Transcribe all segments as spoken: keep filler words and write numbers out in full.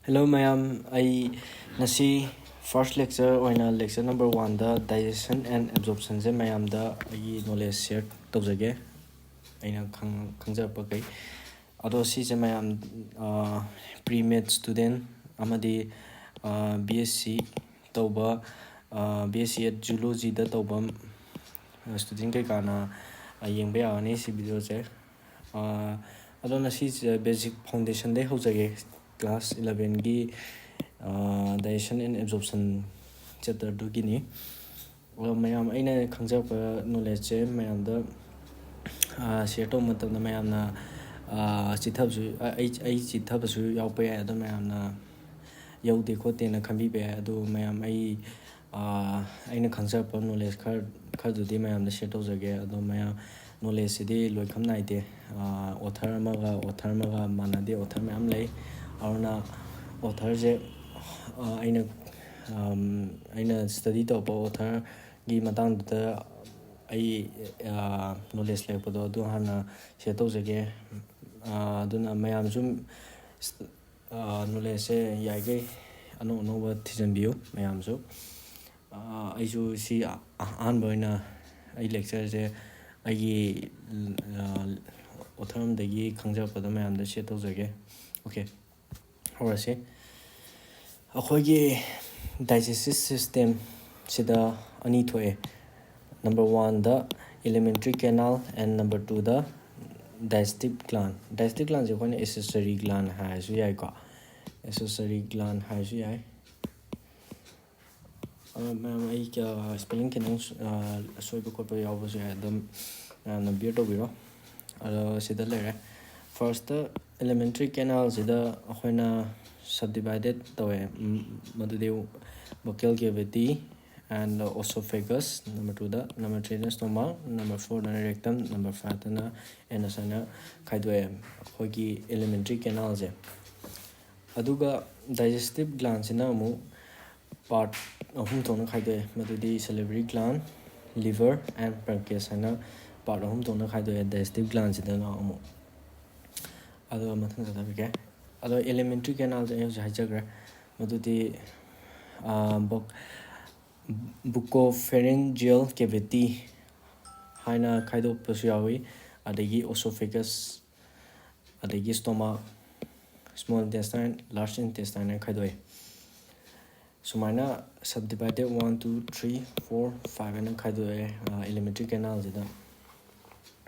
Hello ꯃꯌꯥꯝ, ꯑꯩ ꯉꯁꯤ first lecture ꯑꯣꯏꯅ lecture number one the digestion and absorption ꯁꯦ ꯃꯌꯥꯝꯗ ꯑꯩꯒꯤ knowledge share ꯇꯧꯖꯒꯦ, ꯑꯩꯅ ꯈꯪ- ꯈꯪꯖꯔꯛꯄꯈꯩ꯫ ꯑꯗꯣ ꯁꯤꯁꯦ ꯃꯌꯥꯝ, pre med student ꯑꯃꯗꯤ B S C ꯇꯧꯕ, B S C at zoology ꯗ ꯇꯧꯕ student ꯀꯩꯀꯥꯅ ꯌꯦꯡꯕ ꯌꯥꯒꯅꯤ ꯁꯤ video ꯁꯦ꯫ ꯑꯗꯣ ꯉꯁꯤꯁꯦ basic foundation ꯗꯩ ꯍꯧꯖꯒꯦ꯫ Class eleven ꯒꯤ digestion and absorption chapter ꯗꯨꯒꯤꯅꯤ꯫ ꯑꯗꯣ ꯃꯌꯥꯝ, ꯑꯩꯅ ꯈꯪꯖꯔꯛꯄ knowledge ꯁꯦ ꯃꯌꯥꯝꯗ share ꯇꯧꯕ ꯃꯇꯝꯗ ꯃꯌꯥꯝꯅ ꯆꯤꯠꯊꯕꯁꯨ, ꯑꯩ ꯑꯩ ꯆꯤꯠꯊꯕꯁꯨ ꯌꯥꯎꯔꯛꯄ ꯌꯥꯏ꯫ ꯑꯗꯣ ꯃꯌꯥꯝꯅ ꯌꯧꯗꯦ ꯈꯣꯠꯇꯦꯅ ꯈꯟꯕꯤꯕ ꯌꯥꯏ꯫ ꯑꯗꯣ ꯃꯌꯥꯝ, ꯑꯩ ꯑꯩꯅ ꯈꯪꯖꯔꯛꯄ knowledge ꯈꯔ ꯈꯔꯗꯨꯗꯤ ꯃꯌꯥꯝꯗ share ꯇꯧꯖꯒꯦ꯫ ꯑꯗꯣ ꯃꯌꯥꯝ, knowledge ꯁꯤꯗꯤ ꯂꯣꯏꯈꯝ ꯅꯥꯏꯗꯦ꯫ Author ꯑꯃꯒ author ꯑꯃꯒ ꯃꯥꯟꯅꯗꯦ, author ꯃꯌꯥꯝ ꯂꯩ꯫ ꯑꯗꯨꯅ author ꯁꯦ ꯑꯩꯅ ꯑꯩꯅ study ꯇꯧꯔꯛꯄ author ꯒꯤ ꯃꯇꯥꯡꯗꯨꯗ ꯑꯩ knowledge ꯂꯩꯔꯛꯄꯗꯣ ꯑꯗꯨ ꯍꯥꯟꯅ share ꯇꯧꯖꯒꯦ꯫ ꯑꯗꯨꯅ ꯃꯌꯥꯝꯁꯨ knowledge ꯁꯦ ꯌꯥꯔꯤꯈꯩ ꯑꯅꯧ ꯑꯅꯧꯕ ꯊꯤꯖꯤꯟꯕꯤꯌꯨ ꯃꯌꯥꯝꯁꯨ꯫ ꯑꯩꯁꯨ ꯁꯤ ꯑꯍꯥꯟꯕ ꯑꯣꯏꯅ ꯑꯩ lecture ꯁꯦ ꯑꯩꯒꯤ author ꯑꯃꯗꯒꯤ ꯈꯪꯖꯔꯛꯄꯗꯣ ꯃꯌꯥꯝꯗ share ꯇꯧꯖꯒꯦ꯫ Okay, ꯍꯧꯔꯁꯤ꯫ ꯑꯩꯈꯣꯏꯒꯤ digestive system ꯁꯤꯗ ꯑꯅꯤ ꯊꯣꯛꯑꯦ꯫ Number one the alimentary canal and number two the digestive gland꯫ Digestive gland ꯁꯦ ꯑꯩꯈꯣꯏꯅ accessory gland ꯍꯥꯏꯔꯁꯨ ꯌꯥꯏꯀꯣ, accessory gland ꯍꯥꯏꯔꯁꯨ ꯌꯥꯏ꯫ ꯃꯌꯥꯝ, ꯑꯩ spelling ꯈꯤꯇꯪ ꯑꯁꯣꯏꯕ ꯈꯣꯠꯄ ꯌꯥꯎꯕꯁꯨ ꯌꯥꯏ, ꯑꯗꯨꯝ ꯃꯌꯥꯝꯅ bear ꯇꯧꯕꯤꯔꯣ꯫ ꯑꯗꯣ ꯁꯤꯗ ꯂꯩꯔꯦ꯫ First ꯇ alimentary canal ꯁꯤꯗ ꯑꯩꯈꯣꯏꯅ subdivided ꯇꯧꯋꯦ꯫ ꯃꯗꯨꯗꯤ buccal cavity and oesophagus, number two the, number three the stomach, number four ꯗꯅ rectum, number five ꯇꯅ anus ꯍꯥꯏꯅ ꯈꯥꯏꯗꯣꯛꯑꯦ ꯑꯩꯈꯣꯏꯒꯤ alimentary canal ꯁꯦ꯫ ꯑꯗꯨꯒ digestive gland ꯁꯤꯅ ꯑꯃꯨꯛ part ꯑꯍꯨꯝ ꯊꯣꯛꯅ ꯈꯥꯏꯗꯣꯛꯑꯦ, ꯃꯗꯨꯗꯤ salivary gland, liver and pancreas ꯍꯥꯏꯅ part ꯑꯍꯨꯝ ꯊꯣꯛꯅ ꯈꯥꯏꯗꯣꯛꯑꯦ digestive gland ꯁꯤꯗꯅ ꯑꯃꯨꯛ꯫ ꯑꯗꯨꯒ ꯃꯊꯪ ꯆꯠꯊꯕꯤꯒꯦ꯫ ꯑꯗꯣ ꯑꯦꯂꯤꯃꯦꯟꯇ꯭ꯔꯤ ꯀꯦꯅꯥꯜꯁꯦ ꯑꯩ ꯍꯧꯖꯤꯛ ꯍꯥꯏꯖꯈ꯭ꯔꯦ꯫ ꯃꯗꯨꯗꯤ ꯕꯨꯀꯣꯐꯦꯔꯤꯟꯖꯤꯌꯦꯜ ꯀꯦꯕꯤꯇꯤ ꯍꯥꯏꯅ ꯈꯥꯏꯗꯣꯛꯄꯁꯨ ꯌꯥꯎꯏ꯫ ꯑꯗꯒꯤ ꯑꯣꯁꯣꯐꯦꯒꯁ, ꯑꯗꯒꯤ stomach, small intestine, large intestine ꯍꯥꯏꯅ ꯈꯥꯏꯗꯣꯛꯏ꯫ ꯁꯨꯃꯥꯏꯅ sub divided one two three four five ꯍꯥꯏꯅ ꯈꯥꯏꯗꯣꯛꯑꯦ ꯑꯦꯂꯤꯃꯦꯟꯇ꯭ꯔꯤ ꯀꯦꯅꯥꯜꯁꯤꯗ꯫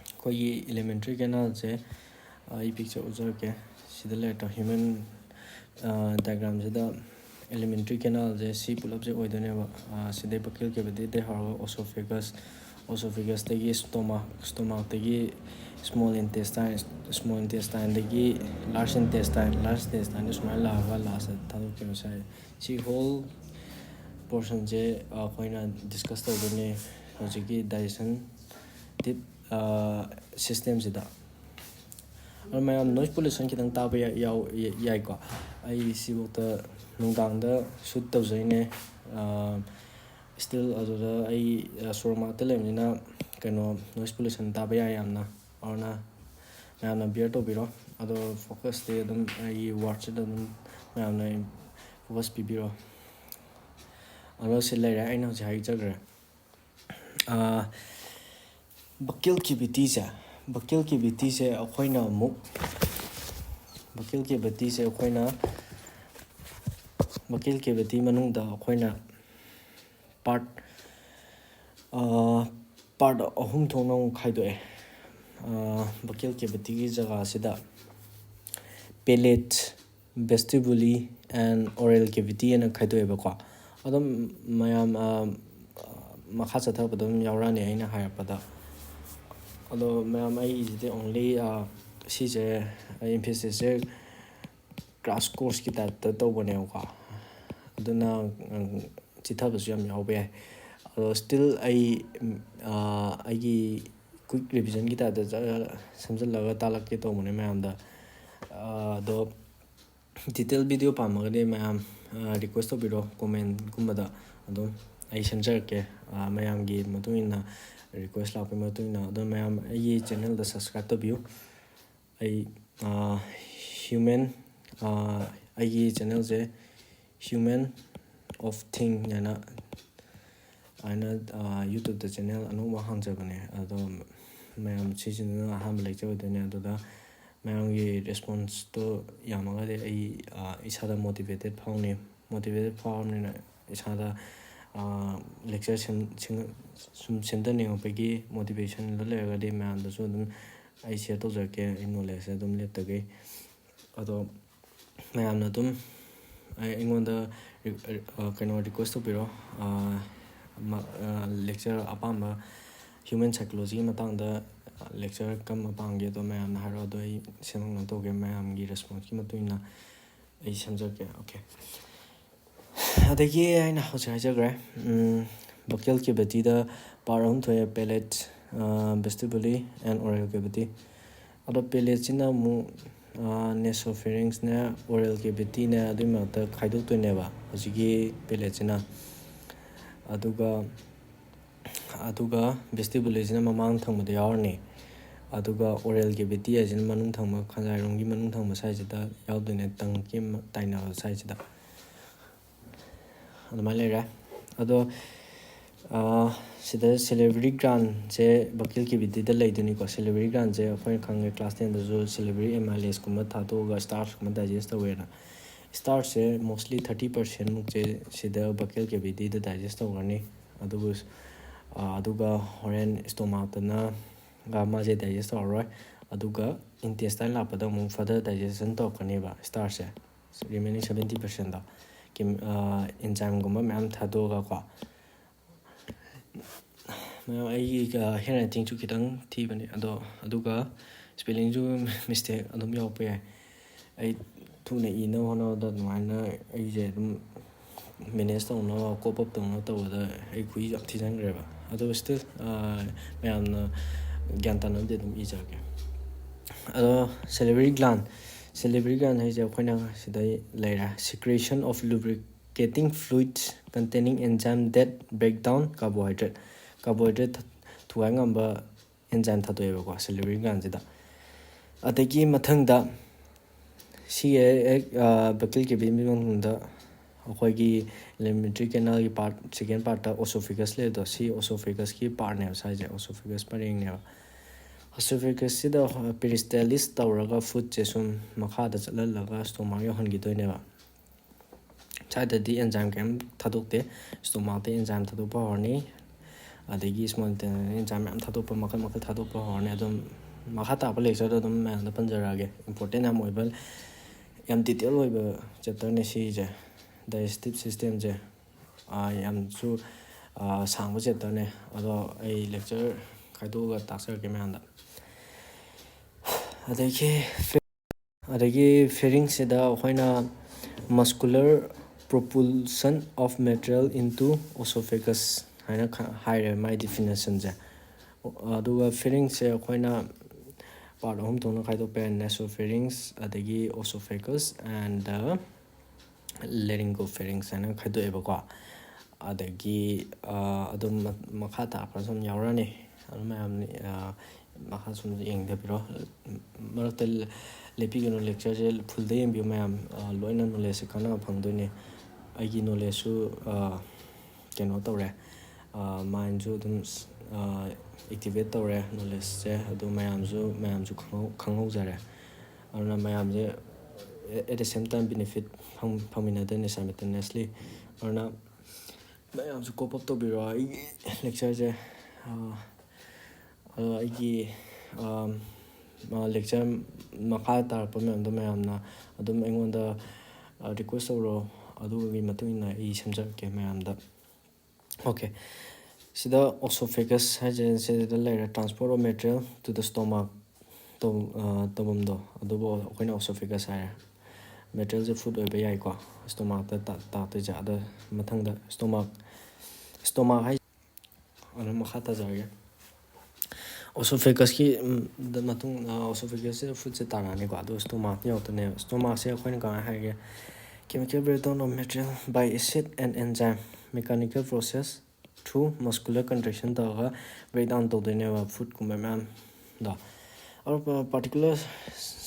ꯑꯩꯈꯣꯏꯒꯤ ꯑꯦꯂꯤꯃꯦꯟꯇ꯭ꯔꯤ ꯀꯦꯅꯥꯜꯁꯦ ꯑꯩ ꯄꯤꯛꯆꯔ ꯎꯠꯆꯔꯛꯀꯦ꯫ ꯁꯤꯗ ꯂꯩꯔꯦ ꯍ꯭ꯌꯨꯃꯦꯟ ꯗꯥꯏꯒ꯭ꯔꯥꯝꯁꯤꯗ ꯑꯦꯂꯤꯃꯦꯟꯇ꯭ꯔꯤ ꯀꯦꯅꯥꯜꯁꯦ ꯁꯤ ꯄꯨꯂꯞꯁꯦ ꯑꯣꯏꯗꯣꯏꯅꯦꯕ꯫ ꯁꯤꯗꯩ ꯕꯀꯤꯌꯦꯜ ꯀꯦꯕꯤꯇꯤꯗꯩ ꯍꯧꯔꯒ ꯑꯣꯁꯣꯐꯦꯒꯁ, ꯑꯣꯁꯣꯐꯦꯒꯁꯇꯒꯤ ꯁ꯭ꯇꯣꯃꯥꯛ, ꯁ꯭ꯇꯣꯃꯥꯛꯇꯒꯤ ꯁ꯭ꯃꯣꯜ ꯏꯟꯇꯦꯁꯇꯥꯏꯟ, ꯁ꯭ꯃꯣꯜ ꯏꯟꯇꯦꯁꯇꯥꯏꯟꯗꯒꯤ ꯂꯥꯔꯖ ꯏꯟꯇꯦꯁꯇꯥꯏꯟ, ꯂꯥꯔꯖ ꯏꯟꯇꯦꯁꯇꯥꯏꯟꯗ ꯁꯨꯃꯥꯏꯅ ꯂꯥꯛꯑꯒ ꯂꯥꯁꯇ ꯊꯥꯗꯣꯛꯈꯤꯕꯁꯦ꯫ ꯁꯤ ꯍꯣꯜ ꯄꯣꯔꯁꯟꯁꯦ ꯑꯩꯈꯣꯏꯅ ꯗꯤꯁꯀꯁ ꯇꯧꯗꯣꯏꯅꯦ ꯍꯧꯖꯤꯛꯀꯤ ꯗꯥꯏꯖꯦꯁꯟ ꯇꯤꯞ ꯁꯤꯁꯇꯦꯝꯁꯤꯗ꯫ ꯑꯗꯣ ꯃꯌꯥꯝ ꯅꯣꯏꯁ ꯄꯣꯂꯨꯁꯟ ꯈꯤꯇꯪ ꯇꯥꯕ ꯌꯥ-, ꯌꯥꯎ-, ꯌꯥꯏꯀꯣ꯫ ꯑꯩ ꯁꯤꯐꯥꯎꯗ ꯅꯨꯡꯗꯥꯡꯗ ꯁꯨꯠ ꯇꯧꯖꯩꯅꯦ꯫ ꯁ꯭ꯇꯤꯜ ꯑꯗꯨꯗ ꯑꯩ ꯁꯣꯔꯨꯝ ꯃꯅꯥꯛꯇ ꯂꯩꯕꯅꯤꯅ ꯀꯩꯅꯣ ꯅꯣꯏꯁ ꯄꯣꯂꯨꯁꯟ ꯇꯥꯕ ꯌꯥꯏ ꯌꯥꯝꯅ꯫ ꯑꯗꯨꯅ ꯃꯌꯥꯝꯅ ꯕꯤꯌꯔ ꯇꯧꯕꯤꯔꯣ꯫ ꯑꯗꯣ ꯐꯣꯀꯁꯇꯤ ꯑꯗꯨꯝ ꯑꯩꯒꯤ ꯋꯥꯔꯗꯁꯤꯗ ꯑꯗꯨꯝ ꯃꯌꯥꯝꯅ ꯐꯣꯀꯁ ꯄꯤꯕꯤꯔꯣ꯫ ꯑꯗꯣ ꯁꯤ ꯂꯩꯔꯦ, ꯑꯩꯅ ꯍꯧꯖꯤꯛ ꯍꯥꯏꯖꯈ꯭ꯔꯦ꯫ ꯕꯀꯤꯌꯦꯜ ꯀꯦꯕꯤꯇꯤꯁꯦ, ꯕꯀꯤꯌꯦꯜ ꯀꯦꯕꯤꯇꯤꯁꯦ ꯑꯩꯈꯣꯏꯅ ꯑꯃꯨꯛ, ꯕꯀꯤꯌꯦꯜ ꯀꯦꯕꯤꯇꯤꯁꯦ ꯑꯩꯈꯣꯏꯅ, ꯕꯀꯤꯌꯦꯜ ꯀꯦꯕꯤꯇꯤ ꯃꯅꯨꯡꯗ ꯑꯩꯈꯣꯏꯅ ꯄꯥꯔꯠ, ꯄꯥꯔꯠ ꯑꯍꯨꯝ ꯊꯣꯛꯅ ꯑꯃꯨꯛ ꯈꯥꯏꯗꯣꯛꯑꯦ꯫ ꯕꯀꯤꯌꯦꯜ ꯀꯦꯕꯤꯇꯤꯒꯤ ꯖꯒꯥꯁꯤꯗ ꯄꯦꯂꯦꯠ, ꯚꯦꯁꯇꯤꯕꯨꯂꯤ and oral cavity ꯍꯥꯏꯅ ꯈꯥꯏꯗꯣꯛꯑꯦꯕꯀꯣ꯫ ꯑꯗꯨꯝ ꯃꯌꯥꯝ, ꯑ, ꯃꯈꯥ ꯆꯠꯊꯕꯗ ꯑꯗꯨꯝ ꯌꯥꯎꯔꯛꯑꯅꯤ ꯑꯩꯅ ꯍꯥꯏꯔꯛꯄꯗ꯫ ꯑꯗꯣ ꯃꯌꯥꯝ ꯑꯩꯒꯤꯁꯤꯗꯤ only, ꯑ, ꯁꯤꯁꯦ ꯑꯩ emphasis ꯁꯦ crash course ꯀꯤ type ꯇ ꯇꯧꯕꯅꯦꯕꯀꯣ꯫ ꯑꯗꯨꯅ, ꯎꯝ, ꯆꯤꯠꯊꯕꯁꯨ ꯌꯥꯝ ꯌꯥꯎꯕ ꯌꯥꯏ꯫ ꯑꯗꯣ still ꯑꯩ, ꯎꯝ, ꯑ, ꯑꯩꯒꯤ quick revision ꯒꯤ type ꯇ ꯆꯠ-, ꯁꯦꯝꯖꯤꯜꯂꯒ ꯇꯥꯛꯂꯛꯀꯦ ꯇꯧꯕꯅꯦ ꯃꯌꯥꯝꯗ꯫ ꯑ, ꯑꯗꯣ detail video ꯄꯥꯝꯃꯒꯗꯤ ꯃꯌꯥꯝ, ꯑ, request ꯇꯧꯕꯤꯔꯣ comment ꯀꯨꯝꯕꯗ꯫ ꯑꯗꯨꯝ ꯑꯩ ꯁꯦꯝꯖꯔꯛꯀꯦ, ꯑ, ꯃꯌꯥꯝꯒꯤ ꯃꯇꯨꯡ ꯏꯟꯅ, request ꯂꯥꯛꯄꯒꯤ ꯃꯇꯨꯡ ꯏꯟꯅ꯫ ꯑꯗꯣ ꯃꯌꯥꯝ ꯑꯩꯒꯤ channel ꯗ subscribe ꯇꯧꯕꯤꯌꯨ꯫ ꯑꯩ, ꯑ, human ꯑꯩꯒꯤ ꯆꯦꯅꯦꯜꯁꯦ Human of Thing ꯍꯥꯏꯅ, ꯍꯥꯏꯅ YouTubeꯇ ꯆꯦꯅꯦꯜ ꯑꯅꯧꯕ ꯍꯥꯡꯖꯕꯅꯦ꯫ ꯑꯗꯣ ꯃꯌꯥꯝ ꯁꯤꯁꯤꯅ ꯑꯍꯥꯟꯕ lecture ꯑꯣꯏꯗꯣꯏꯅꯦ꯫ ꯑꯗꯨꯗ ꯃꯌꯥꯝꯒꯤ responseꯇꯣ ꯌꯥꯝꯃꯒꯗꯤ ꯑꯩ ꯏꯁꯥꯗ motivated ꯐꯥꯎꯅꯤ꯫ Motivated ꯐꯥꯎꯔꯕꯅꯤꯅ ꯏꯁꯥꯗ lecture ꯁꯨꯝ ꯁꯦꯝꯗꯅꯤꯡꯉꯛꯄꯒꯤ motivationꯗꯣ ꯂꯩꯔꯒꯗꯤ ꯃꯌꯥꯝꯗꯁꯨ ꯑꯗꯨꯝ ꯑꯩ share ꯇꯧꯖꯔꯛꯀꯦ, ꯑꯩ knowledgeꯁꯦ ꯑꯗꯨꯝ ꯂꯦꯞꯇꯒꯩ꯫ ꯑꯗꯣ ꯃꯌꯥꯝꯅ ꯑꯗꯨꯝ ꯑꯩꯉꯣꯟꯗ ꯀꯩꯅꯣ request ꯇꯧꯕꯤꯔꯣ, lecture ꯑꯄꯥꯝꯕ human psychologyꯒꯤ ꯃꯇꯥꯡꯗ lecture ꯀꯔꯝꯕ ꯄꯥꯝꯒꯦ ꯑꯗꯣ ꯃꯌꯥꯝꯅ ꯍꯥꯏꯔꯛꯑꯣ, ꯑꯗꯣ ꯑꯩ ꯁꯦꯝꯃꯛꯅꯕ ꯇꯧꯒꯦ꯫ ꯃꯌꯥꯝꯒꯤ responseꯀꯤ ꯃꯇꯨꯡ ꯏꯟꯅ ꯑꯩ ꯁꯦꯝꯖꯔꯛꯀꯦ꯫ Okay, ꯑꯗꯒꯤ ꯑꯩꯅ ꯍꯧꯖꯤꯛ ꯍꯥꯏꯖꯈ꯭ꯔꯦ, buccal cavityꯗ part ꯑꯍꯨꯝ ꯊꯣꯛꯑꯦ: palate, vestibule and oral cavity꯫ ꯑꯗꯣ palateꯁꯤꯅ ꯑꯃꯨꯛ nasopharynxꯅꯦ, oral cavityꯅꯦ, ꯑꯗꯨꯒꯤ ꯃꯔꯛꯇ ꯈꯥꯏꯗꯣꯛꯇꯣꯏꯅꯦꯕ ꯍꯧꯖꯤꯛꯀꯤ palateꯁꯤꯅ꯫ ꯑꯗꯨꯒ ꯑꯗꯨꯒ vestibuleꯁꯤꯅ ꯃꯃꯥꯡ ꯊꯪꯕꯗ ꯌꯥꯎꯔꯅꯤ꯫ ꯑꯗꯨꯒ oral cavity ꯍꯥꯏꯁꯤꯅ ꯃꯅꯨꯡ ꯊꯪꯕ, ꯈꯖꯥꯏꯔꯣꯝꯒꯤ ꯃꯅꯨꯡ ꯊꯪꯕ ꯁ꯭ꯋꯥꯏꯁꯤꯗ ꯌꯥꯎꯗꯣꯏꯅꯦ, tongueꯀꯤ ꯇꯥꯏꯅꯕ ꯁ꯭ꯋꯥꯏꯁꯤꯗ꯫ ꯑꯗꯨꯃꯥꯏꯅ ꯂꯩꯔꯦ꯫ ꯑꯗꯣ ꯁꯤꯗ salivary glandꯁꯦ buccal cavityꯗ ꯂꯩꯗꯣꯏꯅꯤꯀꯣ꯫ Salivary glandꯁꯦ ꯑꯩꯈꯣꯏꯅ ꯈꯪꯉꯦ, class tenꯗꯁꯨ salivary amylaseꯀꯨꯝꯕ ꯊꯥꯗꯣꯛꯑꯒ starchꯀꯨꯝꯕ digest ꯇꯧꯋꯦꯅ꯫ Starchꯁꯦ mostly thirty percentꯃꯨꯛꯁꯦ ꯁꯤꯗ buccal cavityꯗ digest ꯇꯧꯈ꯭ꯔꯅꯤ꯫ ꯑꯗꯨꯕꯨ ꯑꯗꯨꯒ ꯍꯣꯔꯦꯟ stomachꯇꯅ ꯃꯥꯁꯦ digest ꯇꯧꯔꯔꯣꯏ꯫ ꯑꯗꯨꯒ intestine ꯂꯥꯛꯄꯗ ꯑꯃꯨꯛ further digestion ꯇꯧꯔꯛꯀꯅꯦꯕ starchꯁꯦ, remaining seventy percentꯗꯣ꯫ Enzymeꯒꯨꯝꯕ ꯃꯌꯥꯝ ꯊꯥꯗꯣꯛꯑꯒꯀꯣ꯫ ꯃꯌꯥꯝ, ꯑꯩꯒꯤ handwritingꯁꯨ ꯈꯤꯇꯪ ꯊꯤꯕꯅꯦ ꯑꯗꯣ, ꯑꯗꯨꯒ spellingꯁꯨ mistake ꯑꯗꯨꯝ ꯌꯥꯎꯔꯛꯄ ꯌꯥꯏ꯫ ꯑꯩ ꯊꯨꯅ ꯏꯅꯕ ꯍꯣꯠꯅꯕꯗ ꯑꯗꯨꯃꯥꯏꯅ ꯑꯩꯁꯦ ꯑꯗꯨꯝ manage ꯇꯧꯅꯕ, cope up ꯇꯧꯅꯕ ꯇꯧꯕꯗ ꯑꯩ ꯈꯨꯏ ꯌꯥꯝ ꯊꯤꯖꯤꯟꯈ꯭ꯔꯦꯕ꯫ ꯑꯗꯣ still ꯃꯌꯥꯝꯅ ꯒ꯭ꯌꯥꯟ ꯇꯥꯅꯕꯗꯤ ꯑꯗꯨꯝ ꯏꯖꯔꯛꯀꯦ꯫ ꯑꯗꯣ salivary gland, salivary gland ꯍꯥꯏꯁꯦ ꯑꯩꯈꯣꯏꯅ ꯁꯤꯗꯩ ꯂꯩꯔꯦ: secretion of lubricating fluids containing enzyme that break down carbohydrate꯫ Carbohydrate ꯊꯨꯒꯥꯏ ꯉꯝꯕ enzyme ꯊꯥꯗꯣꯛꯑꯦꯕꯀꯣ salivary glandꯁꯤꯗ꯫ ꯑꯗꯒꯤ ꯃꯊꯪꯗ ꯁꯤꯒꯤ ꯍꯦꯛ ꯕꯦꯀꯦꯜ ꯀꯦꯕꯤꯟꯒꯤ ꯃꯅꯨꯡꯗ ꯑꯩꯈꯣꯏꯒꯤ alimentary canalꯒꯤ part, second partꯇ esophagus ꯂꯩꯕꯗꯣ, ꯁꯤ esophagus ꯀꯤ partꯅꯦꯕ ꯁꯥꯏꯁꯦ, esophagus ꯄꯔꯦꯡꯅꯦꯕ꯫ Esophagus ꯁꯤꯗ peristalsis ꯇꯧꯔꯒ foodꯁꯦ ꯁꯨꯝ ꯃꯈꯥꯗ ꯆꯠꯍꯜꯂꯒ stomach ꯌꯧꯍꯟꯈꯤꯗꯣꯏꯅꯦꯕ꯫ ꯁ꯭ꯋꯥꯏꯗꯗꯤ enzyme ꯀꯩꯝ ꯊꯥꯗꯣꯛꯇꯦ꯫ Stomachꯇ enzyme ꯊꯥꯗꯣꯛꯄ ꯍꯧꯔꯅꯤ, ꯑꯗꯒꯤ small intestine enzyme ꯃꯌꯥꯝ ꯊꯥꯗꯣꯛꯄ, ꯃꯈꯜ ꯃꯈꯜ ꯊꯥꯗꯣꯛꯄ ꯍꯧꯔꯅꯤ꯫ ꯑꯗꯨꯝ ꯃꯈꯥ ꯇꯥꯕ lectureꯗ ꯑꯗꯨꯝ ꯃꯌꯥꯝꯗ ꯄꯟꯖꯔꯛꯑꯒꯦ꯫ Important ꯌꯥꯝ ꯑꯣꯏꯕ, ꯌꯥꯝ detail ꯑꯣꯏꯕ chapterꯅꯦ ꯁꯤꯁꯦ, digestive systemꯁꯦ꯫ ꯌꯥꯝꯁꯨ ꯁꯥꯡꯕ chapterꯅꯦ, ꯑꯗꯣ ꯑꯩ lecture ꯈꯥꯏꯗꯣꯛꯑꯒ ꯇꯥꯛꯆꯔꯛꯀꯦ ꯃꯌꯥꯝꯗ꯫ ꯑꯗꯒꯤ ꯑꯗꯒꯤ pharynxꯁꯤꯗ ꯑꯩꯈꯣꯏꯅ muscular propulsion of material into esophagus ꯍꯥꯏꯅ ꯈ-, ꯍꯥꯏꯔꯦ ꯃꯥꯏ definitionꯁꯦ꯫ ꯑꯗꯨꯒ pharynxꯁꯦ ꯑꯩꯈꯣꯏꯅ part ꯑꯍꯨꯝ ꯊꯣꯛꯅ ꯈꯥꯏꯗꯣꯛꯄ ꯌꯥꯏ: nasopharynx, ꯑꯗꯒꯤ esophagus and laryngopharynx ꯍꯥꯏꯅ ꯈꯥꯏꯗꯣꯛꯑꯦꯕꯀꯣ꯫ ꯑꯗꯒꯤ ꯑꯗꯨꯝ ꯃꯈꯥ ꯇꯥꯔꯛꯄ ꯁꯨꯝ ꯌꯥꯎꯔꯛꯑꯅꯤ꯫ ꯑꯗꯨ ꯃꯌꯥꯝ ꯃꯈꯥ ꯁꯨꯝ ꯌꯦꯡꯊꯕꯤꯔꯣ꯫ ꯃꯔꯛꯇ ꯂꯦꯞꯄꯤꯒꯅꯨ, lectureꯁꯦ fullꯗ ꯌꯦꯡꯕꯤꯌꯨ ꯃꯌꯥꯝ꯫ ꯂꯣꯏꯅ knowledgeꯁꯦ ꯀꯥꯟꯅꯕ ꯐꯪꯗꯣꯏꯅꯦ꯫ ꯑꯩꯒꯤ knowledgeꯁꯨ ꯀꯩꯅꯣ ꯇꯧꯔꯦ, mindꯁꯨ ꯑꯗꯨꯝ activate ꯇꯧꯔꯦ knowledgeꯁꯦ꯫ ꯑꯗꯨ ꯃꯌꯥꯝꯁꯨ, ꯃꯌꯥꯝꯁꯨ ꯈꯪꯍꯧ-, ꯈꯪꯍꯧꯖꯔꯦ꯫ ꯑꯗꯨꯅ ꯃꯌꯥꯝꯁꯦ at the same time benefit ꯐꯪ-, ꯐꯪꯃꯤꯟꯅꯗꯣꯏꯅꯦ simultaneously꯫ ꯑꯗꯨꯅ ꯃꯌꯥꯝꯁꯨ cope up ꯇꯧꯕꯤꯔꯣ ꯑꯩꯒꯤ lectureꯁꯦ꯫ ꯑꯗꯣ ꯑꯩꯒꯤ lecture ꯃꯈꯥ ꯇꯥꯔꯛꯄ ꯃꯌꯥꯝꯗꯣ ꯃꯌꯥꯝꯅ ꯑꯗꯨꯝ ꯑꯩꯉꯣꯟꯗ request ꯇꯧꯔꯣ, ꯑꯗꯨꯒꯤ ꯃꯇꯨꯡ ꯏꯟꯅ ꯑꯩ ꯁꯦꯝꯖꯔꯛꯀꯦ ꯃꯌꯥꯝꯗ꯫ Okay, ꯁꯤꯗ esophagus ꯍꯥꯏꯁꯦ ꯁꯤꯗ ꯂꯩꯔꯦ, transport of material to the stomach ꯇꯧ-, ꯇꯧꯐꯝꯗꯣ, ꯑꯗꯨꯕꯨ ꯑꯩꯈꯣꯏꯅ esophagus ꯍꯥꯏꯔꯦ꯫ Materialꯁꯦ food ꯑꯣꯏꯕ ꯌꯥꯏꯀꯣ, stomachꯇ ꯇꯥ-, ꯇꯥꯛꯇꯣꯏꯁꯦ꯫ ꯑꯗ ꯃꯊꯪꯗ stomach, stomach ꯍꯥꯏ-, ꯑꯗꯨꯝ ꯃꯈꯥ ꯇꯥꯖꯔꯒꯦ꯫ Esophagusꯀꯤ, ꯎꯝ, ꯗ ꯃꯇꯨꯡ, ꯑ, esophagusꯁꯤꯗ foodꯁꯦ ꯇꯥꯔꯛꯑꯅꯤꯀꯣ, ꯑꯗꯨꯒ stomachꯇ ꯌꯧꯔꯛꯇꯣꯏꯅꯦꯕ꯫ Stomachꯁꯦ ꯑꯩꯈꯣꯏꯅ ꯀꯃꯥꯏꯅ ꯍꯥꯏꯒꯦ? Chemical breakdown of material by acid and enzyme, mechanical process through muscular contraction ꯇꯧꯔꯒ breakdown ꯇꯧꯗꯣꯏꯅꯦꯕ foodꯀꯨꯝꯕ ꯃꯌꯥꯝꯗꯣ꯫ ꯑꯗꯨꯒ particular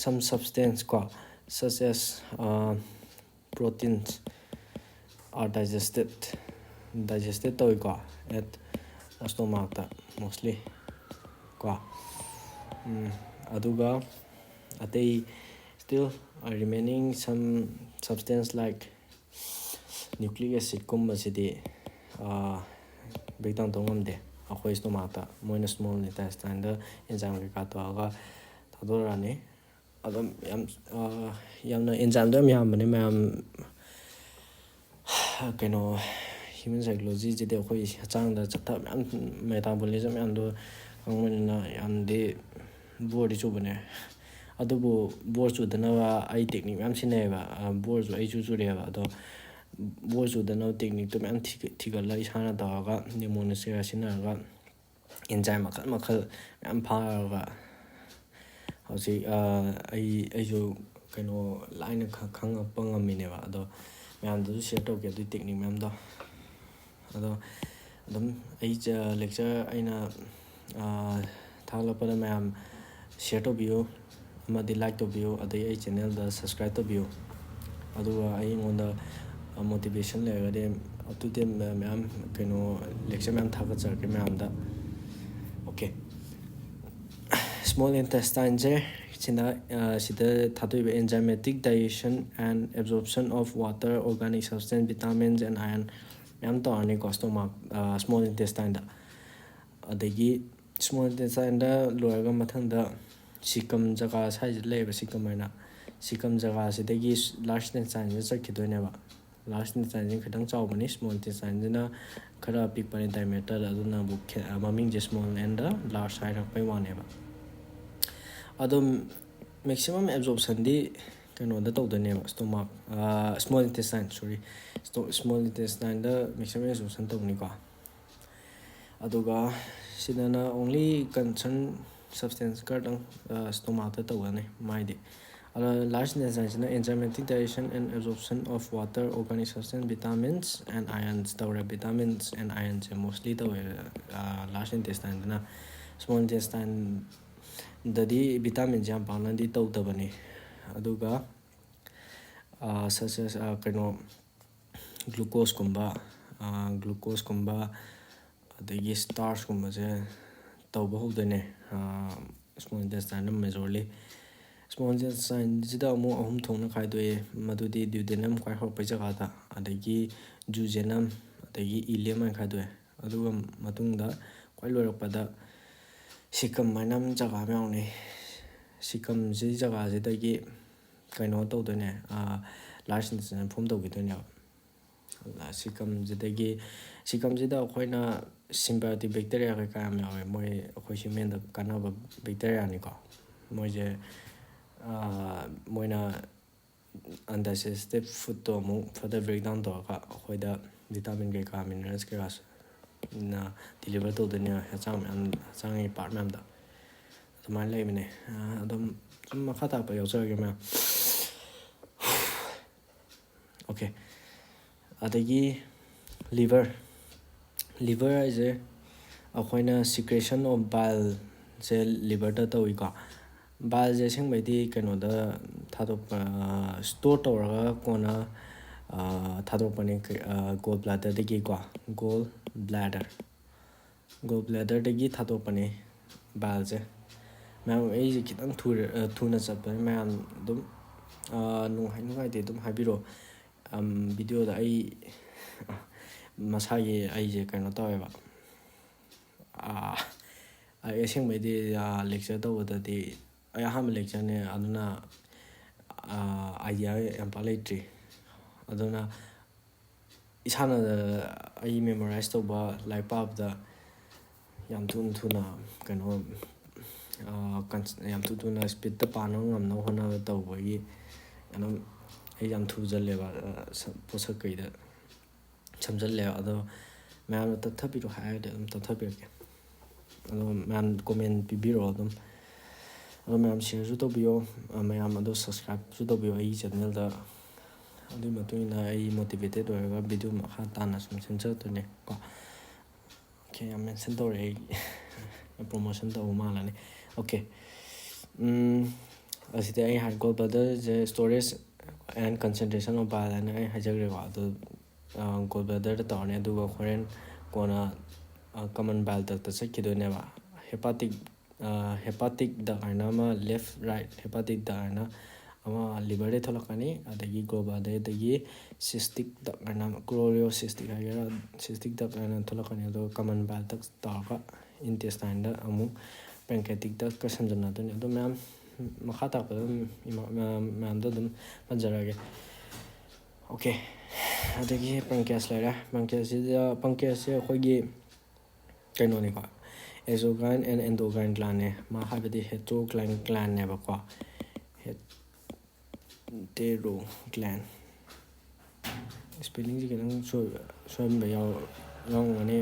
some substance ꯀꯣ, such as uh, proteins are digested digested ꯇꯧꯏꯀꯣ, at stomachꯇ mostly ꯀꯣ. ꯎꯝ, ꯑꯗꯨꯒ ꯑꯇꯩ still remaining some substance like nucleic acidꯀꯨꯝꯕꯁꯤꯗꯤ break down ꯇꯧ ꯉꯝꯗꯦ ꯑꯩꯈꯣꯏ stomachꯇ. ꯃꯣꯏꯅ small intestineꯗ enzyme ꯀꯩꯀꯥ ꯇꯧꯔꯒ ꯊꯥꯗꯣꯔꯛꯑꯅꯤ. ꯑꯗꯨꯝ ꯌꯥꯝ ꯌꯥꯝꯅ enzymeꯗꯣ ꯌꯥꯝ ꯌꯥꯝꯕꯅꯤ ꯃꯌꯥꯝ. ꯀꯩꯅꯣ, human psychologyꯁꯤꯗꯤ ꯑꯩꯈꯣꯏ ꯍꯛꯆꯥꯡꯗ ꯆꯠꯊ ꯃꯌꯥꯝ, metabolism ꯃꯌꯥꯝꯗꯣ ꯈꯪꯕꯅꯤꯅ ꯌꯥꯝꯗꯤ boreꯗꯤ ꯆꯨꯕꯅꯦ. ꯑꯗꯨꯕꯨ bore ꯆꯨꯗꯅꯕ ꯑꯩ technique ꯃꯌꯥꯝ ꯁꯤꯖꯤꯟꯅꯩꯌꯦꯕ. Boreꯁꯨ ꯑꯩꯁꯨ ꯆꯨꯔꯛꯑꯦꯕ. ꯑꯗꯣ bore ꯆꯨꯗꯅꯕ techniqueꯇꯣ ꯃꯌꯥꯝ ꯊꯤꯒꯠꯂꯒ ꯏꯁꯥꯅ ꯇꯧꯔꯒ ꯅꯤꯃꯣꯅꯤꯁꯤꯌꯥ ꯁꯤꯖꯤꯟꯅꯔꯒ enzyme ꯃꯈꯜ ꯃꯈꯜ ꯃꯌꯥꯝ ꯐꯥꯔꯒ ꯍꯧꯖꯤꯛ ꯑꯩ ꯑꯩꯁꯨ ꯀꯩꯅꯣ ꯂꯥꯏꯅ ꯈꯪꯉꯛꯄ ꯉꯝꯃꯤꯅꯦꯕ. ꯑꯗꯣ ꯃꯌꯥꯝꯗꯁꯨ share ꯇꯧꯒꯦ ꯑꯗꯨꯒꯤ technique ꯃꯌꯥꯝꯗꯣ. ꯑꯗꯣ ꯑꯗꯨꯝ ꯑꯩ lecture ꯑꯩꯅ ꯊꯥꯒꯠꯂꯛꯄꯗ ꯃꯌꯥꯝ share ꯇꯧꯕꯤꯌꯨ, ꯑꯃꯗꯤ like ꯇꯧꯕꯤꯌꯨ, ꯑꯗꯩ ꯑꯩ channelꯗ subscribe ꯇꯧꯕꯤꯌꯨ. ꯑꯗꯨꯒ ꯑꯩꯉꯣꯟꯗ motivation ꯂꯩꯔꯒꯗꯤ ꯑꯗꯨꯗꯤ ꯃꯌꯥꯝ ꯀꯩꯅꯣ lecture ꯃꯌꯥꯝ ꯊꯥꯒꯠꯆꯔꯛꯀꯦ ꯃꯌꯥꯝꯗ. Okay, small intestineꯁꯦ ꯁꯤꯅ ꯁꯤꯗ ꯊꯥꯗꯣꯛꯏꯕ enzymatic digestion and absorption of water, organic substance, vitamins and iron ꯃꯌꯥꯝ ꯇꯧꯔꯅꯤꯀꯣ stomach, small intestineꯗ. ꯑꯗꯒꯤ small intestineꯗ ꯂꯣꯏꯔꯒ ꯃꯊꯪꯗ cecum ꯖꯒꯥ ꯁ꯭ꯋꯥꯏꯁꯤꯗ ꯂꯩꯌꯦꯕ, cecum ꯍꯥꯏꯅ. Cecum ꯖꯒꯥꯁꯤꯗꯒꯤ large intestineꯁꯤꯗ ꯆꯠꯈꯤꯗꯣꯏꯅꯦꯕ. Large intestineꯁꯤꯅ ꯈꯤꯇꯪ ꯆꯥꯎꯕꯅꯤ, small intestineꯁꯤꯅ ꯈꯔ ꯄꯤꯛꯄꯅꯤ diameterꯗ. ꯑꯗꯨꯅꯕꯨ ꯃꯃꯤꯡꯁꯦ small and large ꯍꯥꯏꯔꯛꯄꯩ ꯋꯥꯅꯦꯕ. ꯑꯗꯣ maximum absorptionꯗꯤ ꯀꯩꯅꯣꯗ ꯇꯧꯗꯣꯏꯅꯦꯕ, stomach, small intestine, sorry, small intestineꯗ maximum absorption ꯇꯧꯅꯤꯀꯣ. ꯑꯗꯨꯒ ꯁꯤꯗꯅ only concern substance ꯈꯔꯗꯪ stomachꯇ ꯇꯧꯒꯅꯤ ꯃꯥꯏꯗꯤ. ꯑꯗꯣ large intestineꯁꯤꯅ enzymatic digestion and absorption of water, organic substance, vitamins and ions ꯇꯧꯔꯦ. Vitamins and ionsꯁꯦ mostly ꯇꯧꯋꯦ large intestineꯗꯅ. Small intestineꯗꯗꯤ vitaminꯁꯦ ꯌꯥꯝ ꯄꯥꯛꯅꯗꯤ ꯇꯧꯗꯕꯅꯤ. ꯑꯗꯨꯒ such as ꯀꯩꯅꯣ, ꯒ꯭ꯂꯨꯀꯣꯁꯀꯨꯝꯕ, ꯒ꯭ꯂꯨꯀꯣꯁꯀꯨꯝꯕ, ꯑꯗꯒꯤ ꯁ꯭ꯇꯥꯔꯁꯀꯨꯝꯕꯁꯦ ꯇꯧꯕ ꯍꯧꯗꯣꯏꯅꯦ ꯁ꯭ꯃꯣꯜ ꯏꯟꯇꯦꯁꯇꯥꯏꯟꯗ ꯃꯦꯖꯣꯔꯂꯤ꯫ ꯁ꯭ꯃꯣꯜ ꯏꯟꯇꯦꯁꯇꯥꯏꯟꯁꯤꯗ ꯑꯃꯨꯛ ꯑꯍꯨꯝ ꯊꯣꯛꯅ ꯈꯥꯏꯗꯣꯛꯑꯦ꯫ ꯃꯗꯨꯗꯤ ꯗ꯭ꯌꯨꯗꯦꯅꯝ ꯈ꯭ꯋꯥꯏ ꯍꯧꯔꯛꯄꯩ ꯖꯒꯥꯗ, ꯑꯗꯒꯤ ꯖꯨꯖꯦꯅꯝ, ꯑꯗꯒꯤ ꯏꯂꯤꯌꯝ ꯍꯥꯏꯅ ꯈꯥꯏꯗꯣꯛꯑꯦ꯫ ꯑꯗꯨꯒ ꯃꯇꯨꯡꯗ ꯈ꯭ꯋꯥꯏ ꯂꯣꯏꯔꯛꯄꯗ ꯁꯤꯀꯝ ꯍꯥꯏꯅ ꯑꯃ ꯖꯒꯥ ꯑꯃ ꯌꯥꯎꯅꯩ꯫ ꯁꯤꯀꯝꯁꯤ ꯖꯒꯥꯁꯤꯗꯒꯤ ꯀꯩꯅꯣ ꯇꯧꯗꯣꯏꯅꯦ, ꯂꯥꯔꯖ ꯏꯟꯇꯦꯁꯇꯥꯏꯟ ꯐꯣꯝ ꯇꯧꯈꯤꯗꯣꯏꯅꯦꯕ꯫ ꯁꯤꯀꯝꯁꯤꯗꯒꯤ, ꯁꯤꯀꯝꯁꯤꯗ ꯑꯩꯈꯣꯏꯅ ꯁꯤꯝꯕꯥꯏꯌꯣꯇꯤꯛ ꯕꯦꯛꯇꯦꯔꯤꯌꯥ ꯀꯩꯀꯥ ꯌꯥꯝ ꯌꯥꯎꯋꯦ, ꯃꯣꯏ ꯑꯩꯈꯣꯏ ꯍ꯭ꯌꯨꯃꯦꯟꯗ ꯀꯥꯟꯅꯕ ꯕꯦꯛꯇꯦꯔꯤꯌꯥꯅꯤꯀꯣ꯫ ꯃꯣꯏꯁꯦ ꯃꯣꯏꯅ ꯑꯟꯗꯥꯏꯖꯦꯁꯇꯦꯠ ꯐꯨꯗꯇꯣ ꯑꯃꯨꯛ ꯐꯔꯗꯔ ꯕ꯭ꯔꯦꯛ ꯗꯥꯎꯟ ꯇꯧꯔꯒ ꯑꯩꯈꯣꯏꯗ ꯚꯤꯇꯥꯃꯤꯟ ꯀꯩꯀꯥ, ꯃꯤꯅꯔꯦꯜꯁ ꯀꯩꯀꯥ ꯗꯤꯂꯤꯚꯔ ꯇꯧꯗꯣꯏꯅꯦ ꯍꯛꯆꯥꯡ ꯃꯌꯥꯝ, ꯍꯛꯆꯥꯡꯒꯤ ꯄꯥꯔꯠ ꯃꯌꯥꯝꯗ꯫ ꯑꯗꯨꯃꯥꯏꯅ ꯂꯩꯕꯅꯦ꯫ ꯑꯗꯨꯝ ꯁꯨꯝ ꯃꯈꯥ ꯇꯥꯔꯛꯄ ꯌꯥꯎꯖꯔꯒꯦ ꯃꯌꯥꯝ꯫ ꯑꯣꯀꯦ꯫ ꯑꯗꯒꯤ ꯂꯤꯚꯔ, ꯂꯤꯚꯔ ꯍꯥꯏꯁꯦ ꯑꯩꯈꯣꯏꯅ ꯁꯤꯀ꯭ꯔꯦꯁꯟ ꯑꯣꯐ ꯕꯥꯏꯜꯁꯦ ꯂꯤꯚꯔꯗ ꯇꯧꯏꯀꯣ꯫ ꯕꯥꯏꯜꯁꯦ ꯑꯁꯦꯡꯕꯩꯗꯤ ꯀꯩꯅꯣꯗ ꯊꯥꯗꯣꯛꯄ, ꯁ꯭ꯇꯣꯔ ꯇꯧꯔꯒ ꯀꯣꯟꯅ ꯊꯥꯗꯣꯛꯄꯅꯦ꯫ ꯒꯣꯜ ꯕ꯭ꯂꯥꯗꯔꯗꯒꯤꯀꯣ, ꯒꯣꯜ ꯕ꯭ꯂꯥꯗꯔ, ꯒꯣꯜ ꯕ꯭ꯂꯦꯗꯔꯗꯒꯤ ꯊꯥꯗꯣꯛꯄꯅꯦ ꯕꯥꯏꯜꯁꯦ꯫ ꯃꯌꯥꯝ, ꯑꯩꯁꯦ ꯈꯤꯇꯪ ꯊꯨꯔ-, ꯑ, ꯊꯨꯅ ꯆꯠꯄꯅꯦ꯫ ꯃꯌꯥꯝ ꯑꯗꯨꯝ, ꯑ, ꯅꯨꯡꯉꯥꯏ-, ꯅꯨꯡꯉꯥꯏꯇꯦ ꯑꯗꯨꯝ ꯍꯥꯏꯕꯤꯔꯛꯑꯣ꯫ ꯚꯤꯗꯤꯑꯣꯗ ꯑꯩ, ꯑ, ꯃꯁꯥꯒꯤ ꯑꯩꯁꯦ ꯀꯩꯅꯣ ꯇꯧꯋꯦꯕ꯫ ꯑ, ꯑꯩ ꯑꯁꯦꯡꯕꯩꯗꯤ, ꯑ, lecture ꯇꯧꯕꯗꯗꯤ ꯑꯩ ꯑꯍꯥꯟꯕ lectureꯅꯦ, ꯑꯗꯨꯅ, ꯑ, idea ꯌꯥꯝ ꯄꯥꯛ ꯂꯩꯇ꯭ꯔꯤ꯫ ꯑꯗꯨꯅ ꯏꯁꯥꯅ ꯑꯩ memorize ꯇꯧꯕ, ꯂꯥꯏꯔꯤꯛ ꯄꯥꯕꯗ ꯌꯥꯝ ꯊꯨꯅ ꯊꯨꯅ ꯀꯩꯅꯣ, ꯑ, ꯀꯟ-, ꯌꯥꯝ ꯊꯨ ꯊꯨꯅ speedꯇ ꯄꯥꯅꯕ ꯉꯝꯅꯕ ꯍꯣꯠꯅꯕ ꯇꯧꯕꯒꯤ ꯑꯗꯨꯝ ꯑꯩ ꯌꯥꯝ ꯊꯨꯖꯜꯂꯦꯕ, ꯑ, ꯁ-, ꯄꯣꯠꯁꯛ ꯀꯩꯗ ꯁꯝꯖꯜꯂꯦꯕ꯫ ꯑꯗꯣ ꯃꯌꯥꯝꯅ ꯇꯞꯊꯕꯤꯔꯣ ꯍꯥꯏꯔꯗꯤ ꯑꯗꯨꯝ ꯇꯞꯊꯕꯤꯔꯛꯀꯦ꯫ ꯑꯗꯣ ꯃꯌꯥꯝ comment ꯄꯤꯕꯤꯔꯛꯑꯣ ꯑꯗꯨꯝ꯫ ꯑꯗꯣ ꯃꯌꯥꯝ shareꯁꯨ ꯇꯧꯕꯤꯌꯣ, ꯑ, ꯃꯌꯥꯝ ꯑꯗꯣ subscribeꯁꯨ ꯇꯧꯕꯤꯌꯣ ꯑꯩꯒꯤ channelꯗ꯫ ꯑꯗꯨꯒꯤ ꯃꯇꯨꯡ ꯏꯟꯅ ꯑꯩ motivated ꯑꯣꯏꯔꯒ video ꯃꯈꯥ ꯇꯥꯅ ꯁꯨꯝ ꯁꯦꯝꯖꯔꯛꯇꯣꯏꯅꯦ ꯀꯣ꯫ Okay, ꯌꯥꯝ mention ꯇꯧꯔꯦ ꯑꯩ꯫ Promotion ꯇꯧꯕ ꯃꯥꯜꯂꯅꯤ꯫ Okay꯫ ꯎꯝ, ꯑꯁꯤꯗꯤ ꯑꯩ ꯍꯥꯏ, goal ꯕ꯭ꯂꯥꯗꯔꯁꯦ storage, and concentration of bile ꯍꯥꯏꯅ ꯑꯩ ꯍꯥꯏꯖꯈ꯭ꯔꯦꯀꯣ꯫ ꯑꯗꯨ ꯒꯣꯜ ꯕ꯭ꯂꯦꯗꯔꯗ ꯇꯧꯔꯅꯤ, ꯑꯗꯨꯒ ꯍꯣꯔꯦꯟ ꯀꯣꯟꯅ ꯀꯃꯟ ꯕꯥꯏꯜ ꯗꯛꯇ ꯆꯠꯈꯤꯗꯣꯏꯅꯦꯕ꯫ ꯍꯦꯄꯥꯇꯤꯛ ꯍꯦꯄꯥꯇꯤꯛ ꯗꯛ ꯍꯥꯏꯅ ꯑꯃ, ꯂꯦꯐ ꯔꯥꯏꯠ ꯍꯦꯄꯥꯇꯤꯛ ꯗꯛ ꯍꯥꯏꯅ ꯑꯃ ꯂꯤꯚꯔꯗꯩ ꯊꯣꯛꯂꯛꯀꯅꯤ, ꯑꯗꯒꯤ ꯒꯣꯜ ꯕ꯭ꯂꯦꯗꯔꯗꯒꯤ ꯁꯤꯁꯇꯤꯛ ꯗꯛ ꯍꯥꯏꯅ, ꯀ꯭ꯂꯣꯔꯤꯑꯣꯁꯤꯁꯇꯤꯛ ꯍꯥꯏꯒꯦꯔꯥ, ꯁꯤꯁꯇꯤꯛ ꯗꯛ ꯍꯥꯏꯅ ꯊꯣꯛꯂꯛꯀꯅꯤ꯫ ꯑꯗꯨꯒ ꯀꯃꯟ ꯕꯥꯏꯜ ꯗꯛ ꯇꯧꯔꯒ ꯏꯟꯇꯦꯁꯇꯥꯏꯟꯗ ꯑꯃꯨꯛ ꯄꯦꯟꯀ꯭ꯔꯦꯇꯤꯛ ꯗꯛꯀ ꯁꯝꯖꯟꯅꯗꯣꯏꯅꯤ꯫ ꯑꯗꯨ ꯃꯌꯥꯝ ꯃꯈꯥ ꯇꯥꯔꯛꯄꯗ ꯑꯗꯨꯝ ꯏꯃꯥ-, ꯃꯌꯥꯝ-, ꯃꯌꯥꯝꯗꯣ ꯑꯗꯨꯝ ꯄꯟꯖꯔꯛꯑꯒꯦ꯫ ꯑꯣꯀꯦ, ꯑꯗꯒꯤ ꯄꯪꯀꯦꯁ ꯂꯩꯔꯦ꯫ ꯄꯪꯀꯦꯁꯁꯤꯗ, ꯄꯪꯀꯦꯁꯁꯦ ꯑꯩꯈꯣꯏꯒꯤ ꯀꯩꯅꯣꯅꯤꯀꯣ, exocrine and endocrine glandꯅꯦ꯫ ꯃꯥ ꯍꯥꯏꯕꯗꯤ heterocline glandꯅꯦꯕꯀꯣ꯫ Heterocline, ꯁ꯭ꯄꯦꯂꯤꯡꯁꯦ ꯈꯤꯇꯪ ꯁꯣꯏ-, ꯁꯣꯏꯔꯝꯕ ꯌꯥꯎ-, ꯌꯥꯎꯔꯝꯒꯅꯤ꯫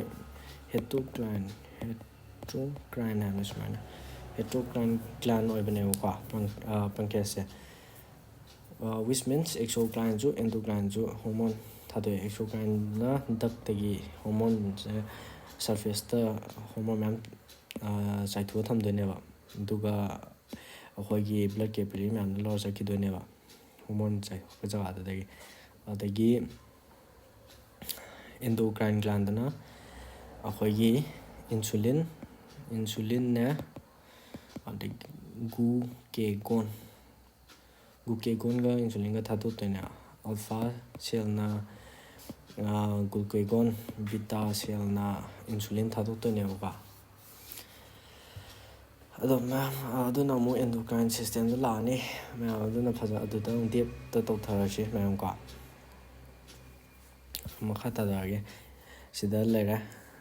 Heterocline, heterocline ꯍꯥꯏꯕ ꯁꯨꯃꯥꯏꯅ, heterocline gland ꯑꯣꯏꯕꯅꯦꯕꯀꯣ, ꯄꯪ-, ꯑ, ꯄꯪꯀꯦꯁꯁꯦ꯫ Which means exocrineꯁꯨ endocrineꯁꯨ ꯍꯣꯔꯃꯣꯟ ꯊꯥꯗꯣꯛꯑꯦ꯫ Exocrineꯅ ꯗꯛꯇꯒꯤ ꯍꯣꯔꯃꯣꯟꯁꯦ, ꯁꯔꯐꯦꯁꯇ ꯍꯣꯔꯃꯣꯟ ꯃꯌꯥꯝ, ꯑ, ꯆꯥꯏꯊꯣꯛꯑ ꯊꯝꯗꯣꯏꯅꯦꯕ, ꯑꯗꯨꯒ ꯑꯩꯈꯣꯏꯒꯤ ꯕ꯭ꯂꯗ ꯀꯦꯄꯤꯂꯔꯤ ꯃꯌꯥꯝꯗ ꯂꯧꯔ ꯆꯠꯈꯤꯗꯣꯏꯅꯦꯕ, ꯍꯣꯔꯃꯣꯟ ꯆꯥꯏꯊꯣꯛꯄ ꯖꯒꯥꯗꯨꯗꯒꯤ꯫ ꯑꯗꯒꯤ endocrine glandꯅ ꯑꯩꯈꯣꯏꯒꯤ insulin, insulinꯅꯦ, ꯑꯗꯒꯤ glucagon, glucagonꯒ insulinꯒ ꯊꯥꯗꯣꯛꯇꯣꯏꯅꯦ꯫ Alpha cellꯅ glucagon, beta cellꯅ insulin ꯊꯥꯗꯣꯛꯇꯣꯏꯅꯦꯕꯀꯣ꯫ ꯑꯗꯣ ꯃꯌꯥꯝ, ꯑꯗꯨꯅ ꯑꯃꯨꯛ endocrine systemꯗ ꯂꯥꯛꯑꯅꯤ꯫ ꯃꯌꯥꯝ ꯑꯗꯨꯅ ꯐꯖ-, ꯑꯗꯨꯗ ꯑꯃꯨꯛ ꯗꯦꯞꯇ ꯇꯧꯊꯔꯁꯤ ꯃꯌꯥꯝꯀꯣ꯫ ꯃꯈꯥ ꯇꯥꯖꯔꯛꯑꯒꯦ꯫ ꯁꯤꯗ ꯂꯩꯔꯦ꯫